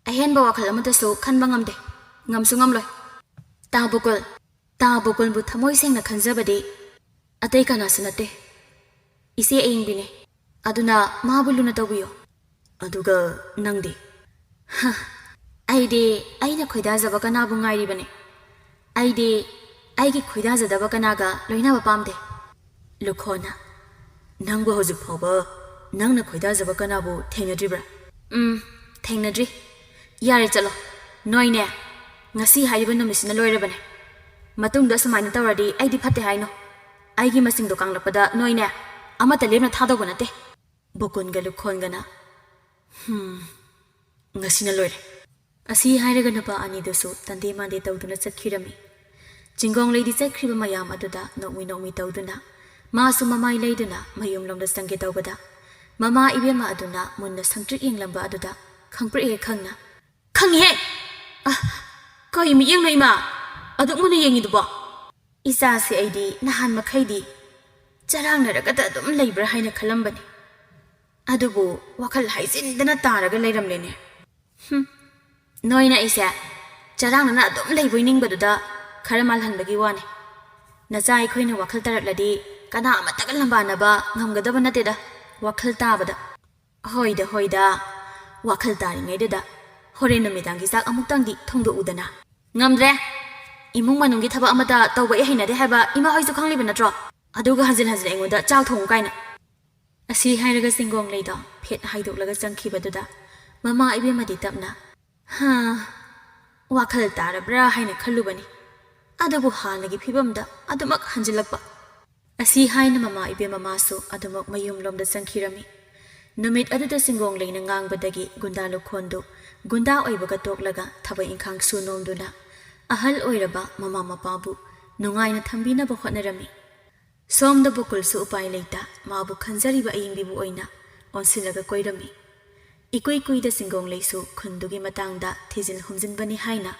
ꯑꯍꯦꯟꯕ ꯋꯥꯈꯜ ꯑꯃꯠꯇꯁꯨ ꯈꯟꯕ ꯉꯝꯗꯦ, ꯉꯝꯁꯨ ꯉꯝꯂꯣꯏ꯫ ꯇꯥ ꯕꯣꯀꯨꯜ, ꯇꯥ ꯕꯣꯀꯨꯜꯕꯨ ꯊꯃꯣꯏ ꯁꯦꯡꯅ ꯈꯟꯖꯕꯗꯤ ꯑꯇꯩ ꯀꯅꯥꯁꯨ ꯅꯠꯇꯦ, ꯏꯆꯦ ꯑꯌꯤꯡꯕꯤꯅꯤ꯫ ꯑꯗꯨꯅ ꯃꯥꯕꯨ ꯂꯨꯅ ꯇꯧꯕꯤꯌꯨ꯫" "ꯑꯗꯨꯒ ꯅꯪꯗꯤ?" "ꯍ, ꯑꯩꯗꯤ ꯑꯩꯅ ꯈꯣꯏꯗꯥꯖꯕ ꯀꯅꯥꯕꯨ ꯉꯥꯏꯔꯤꯕꯅꯤ꯫ ꯑꯩꯗꯤ ꯑꯩꯒꯤ ꯈꯣꯏꯗꯥꯖꯗꯕ ꯀꯅꯥꯒ ꯂꯣꯏꯅꯕ ꯄꯥꯝꯗꯦ꯫" ꯂꯨꯈꯣꯟꯅ, "ꯅꯪꯕꯨ ꯍꯧꯖꯤꯛ ꯐꯥꯎꯕ ꯅꯪꯅ ꯈꯣꯏꯗꯥꯖꯕ ꯀꯅꯥꯕꯨ ꯊꯦꯡꯅꯗ꯭ꯔꯤꯕ꯭ꯔꯥ?" "ꯎꯝ, ꯊꯦꯡꯅꯗ꯭ꯔꯤ꯫" "ꯌꯥꯔꯦ, ꯆꯠꯂꯣ꯫ ꯅꯣꯏꯅꯦ, ꯉꯁꯤ ꯍꯥꯏꯔꯤꯕ ꯅꯨꯃꯤꯠꯁꯤꯅ ꯂꯣꯏꯔꯕꯅꯦ꯫ ꯃꯇꯨꯡꯗ ꯑꯁꯨꯃꯥꯏꯅ ꯇꯧꯔꯗꯤ ꯑꯩꯗꯤ ꯐꯠꯇꯦ ꯍꯥꯏꯅꯣ꯫ ꯑꯩꯒꯤ ꯃꯁꯤꯡꯗꯣ ꯀꯥꯡꯂꯛꯄꯗ ꯅꯣꯏꯅꯦ, ꯑꯃꯠꯇ ꯂꯦꯝꯅ ꯊꯥꯗꯧꯕ ꯅꯠꯇꯦ꯫" ꯕꯣꯀꯨꯟꯒ ꯂꯨꯈꯣꯟꯒꯅ, "ꯍꯝ, ꯉꯁꯤꯅ ꯂꯣꯏꯔꯦ꯫" ꯑꯁꯤ ꯍꯥꯏꯔꯒ ꯅꯨꯄꯥ ꯑꯅꯤꯗꯨꯁꯨ ꯇꯟꯗꯦ ꯃꯥꯟꯗꯦ ꯇꯧꯗꯨꯅ ꯆꯠꯈꯤꯔꯝꯃꯤ꯫ ꯆꯤꯡꯒꯣꯡꯂꯩꯗꯤ ꯆꯠꯈ꯭ꯔꯤꯕ ꯃꯌꯥꯝ ꯑꯗꯨꯗ ꯅꯣꯛꯃꯤ ꯅꯣꯛꯃꯤ ꯇꯧꯗꯨꯅ ꯃꯥꯁꯨ ꯃꯃꯥꯏ ꯂꯩꯗꯨꯅ ꯃꯌꯨꯝꯂꯣꯝꯗ ꯆꯪꯒꯦ ꯇꯧꯕꯗ, ꯃꯃꯥ ꯏꯕꯦꯝꯃ ꯑꯗꯨꯅ ꯃꯨꯟꯅ ꯁꯪꯇ꯭ꯔꯤꯛ ꯌꯦꯡꯂꯝꯕ ꯑꯗꯨꯗ ꯈꯪꯄ꯭ꯔꯦꯛ ꯍꯦꯛ ꯈꯪꯅ, "ꯈꯪꯉꯤꯍꯦ! ꯑ, ꯀꯩ ꯃꯤꯠꯌꯦꯡꯅꯣ ꯏꯃꯥ? ꯑꯗꯨꯛ ꯃꯨꯟꯅ ꯌꯦꯡꯉꯤꯗꯨꯕꯣ?" "ꯏꯆꯥꯁꯦ ꯑꯩꯗꯤ ꯅꯍꯥꯟ ꯃꯈꯩꯗꯤ ꯆꯔꯥꯡꯅꯔꯒꯗ ꯑꯗꯨꯝ ꯂꯩꯕ꯭ꯔꯥ ꯍꯥꯏꯅ ꯈꯜꯂꯝꯕꯅꯤ꯫ ꯑꯗꯨꯕꯨ ꯋꯥꯈꯜ ꯍꯥꯏꯖꯤꯟꯗꯅ ꯇꯥꯔꯒ ꯂꯩꯔꯝꯂꯦꯅꯦ꯫" "ꯍꯨꯝ, ꯅꯣꯏꯅ ꯑꯩꯁꯦ ꯆꯔꯥꯡꯅꯅ ꯑꯗꯨꯝ ꯂꯩꯕꯣꯏ ꯅꯤꯡꯕꯗꯨꯗ ꯈꯔ ꯃꯥꯜꯍꯟꯕꯒꯤ ꯋꯥꯅꯤ꯫ ꯅꯆꯥ ꯑꯩꯈꯣꯏꯅ ꯋꯥꯈꯜ ꯇꯥꯔꯛꯂꯗꯤ ꯀꯅꯥ ꯑꯃꯠꯇꯒ ꯂꯝꯕꯥꯅꯕ ꯉꯝꯒꯗꯕ ꯅꯠꯇꯦꯗ꯫ ꯋꯥꯈꯜ ꯇꯥꯕꯗ꯫ ꯍꯣꯏꯗ, ꯍꯣꯏꯗ, ꯋꯥꯈꯜ ꯇꯥꯔꯤꯉꯩꯗꯨꯗ ꯍꯣꯔꯦꯟ ꯅꯨꯃꯤꯗꯥꯡꯒꯤ ꯆꯥꯛ ꯑꯃꯨꯛꯇꯪꯗꯤ ꯊꯣꯡꯗꯣꯛꯎꯗꯅ꯫ ꯉꯝꯗ꯭ꯔꯦ꯫ ꯏꯃꯨꯡ ꯃꯅꯨꯡꯒꯤ ꯊꯕꯛ ꯑꯃꯠꯇ ꯇꯧꯕ ꯑꯩ ꯍꯩꯅꯗꯦ ꯍꯥꯏꯕ ꯏꯃꯥ ꯍꯣꯏꯁꯨ ꯈꯪꯂꯤꯕ ꯅꯠꯇ꯭ꯔꯣ? ꯑꯗꯨꯒ ꯍꯟꯖꯤꯟ ꯍꯟꯖꯤꯟ ꯑꯩꯉꯣꯟꯗ ꯆꯥꯛ ꯊꯣꯡꯉꯨ ꯀꯥꯏꯅ꯫ ꯑꯁꯤ ꯍꯥꯏꯔꯒ ꯆꯤꯡꯒꯣꯡꯂꯩꯗꯣ ꯐꯦꯠ ꯍꯥꯏꯗꯣꯛꯂꯒ ꯆꯪꯈꯤꯕꯗꯨꯗ ꯃꯃꯥ ꯏꯕꯦꯝꯃꯗꯤ ꯇꯞꯅ, "ꯍꯥ, ꯋꯥꯈꯜ ꯇꯥꯔꯕ꯭ꯔꯥ ꯍꯥꯏꯅ ꯈꯜꯂꯨꯕꯅꯤ꯫ ꯑꯗꯨꯕꯨ ꯍꯥꯟꯅꯒꯤ ꯐꯤꯕꯝꯗ ꯑꯗꯨꯃꯛ ꯍꯟꯖꯤꯜꯂꯛꯄ"꯫ ꯑꯁꯤ ꯍꯥꯏꯅ ꯃꯃꯥ ꯏꯕꯦꯝꯃ ꯃꯥꯁꯨ ꯑꯗꯨꯃꯛ ꯃꯌꯨꯝꯂꯣꯝꯗ ꯆꯪꯈꯤꯔꯝꯃꯤ꯫ ꯅꯨꯃꯤꯠ ꯑꯗꯨꯗ ꯆꯤꯡꯒꯣꯡꯂꯩꯅ ꯉꯥꯡꯕꯗꯒꯤ ꯒꯨꯟꯗꯥ ꯂꯨꯈꯣꯟꯗꯨ ꯒꯨꯟꯗꯥ ꯑꯣꯏꯕꯒ ꯇꯣꯛꯂꯒ ꯊꯕꯛ ꯏꯪꯈꯥꯡ ꯁꯨ ꯅꯣꯝꯗꯨꯅ ꯑꯍꯜ ꯑꯣꯏꯔꯕ ꯃꯃꯥ ꯃꯄꯥꯕꯨ ꯅꯨꯡꯉꯥꯏꯅ ꯊꯝꯕꯤꯅꯕ ꯍꯣꯠꯅꯔꯝꯃꯤ꯫ ꯁꯣꯝꯗ ꯕꯣꯀꯨꯜꯁꯨ ꯎꯄꯥꯏ ꯂꯩꯇ ꯃꯥꯕꯨ ꯈꯟꯖꯔꯤꯕ ꯑꯌꯤꯡꯕꯤꯕꯨ ꯑꯣꯏꯅ ꯑꯣꯟꯁꯤꯜꯂꯒ ꯀꯣꯏꯔꯝꯃꯤ꯫ ꯏꯀꯨꯏ ꯀꯨꯏꯗ ꯆꯤꯡꯒꯣꯡꯂꯩꯁꯨ ꯈꯨꯟꯗꯨꯒꯤ ꯃꯇꯥꯡꯗ ꯊꯤꯖꯤꯟ ꯍꯨꯝꯖꯤꯟꯕꯅꯤ ꯍꯥꯏꯅ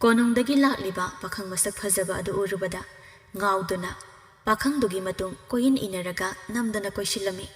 ꯀꯣꯅꯨꯡꯗꯒꯤ ꯂꯥꯛꯂꯤꯕ ꯄꯥꯈꯪ ꯃꯁꯛ ꯐꯖꯕ ꯑꯗꯨ ꯎꯔꯨꯕꯗ ꯉꯥꯎꯗꯨꯅ ꯄꯥꯈꯪꯗꯨꯒꯤ ꯃꯇꯨꯡ ꯀꯣꯏꯏꯟ ꯏꯟꯅꯔꯒ ꯅꯝꯗꯅ ꯀꯣꯏꯁꯤꯜꯂꯝꯃꯤ꯫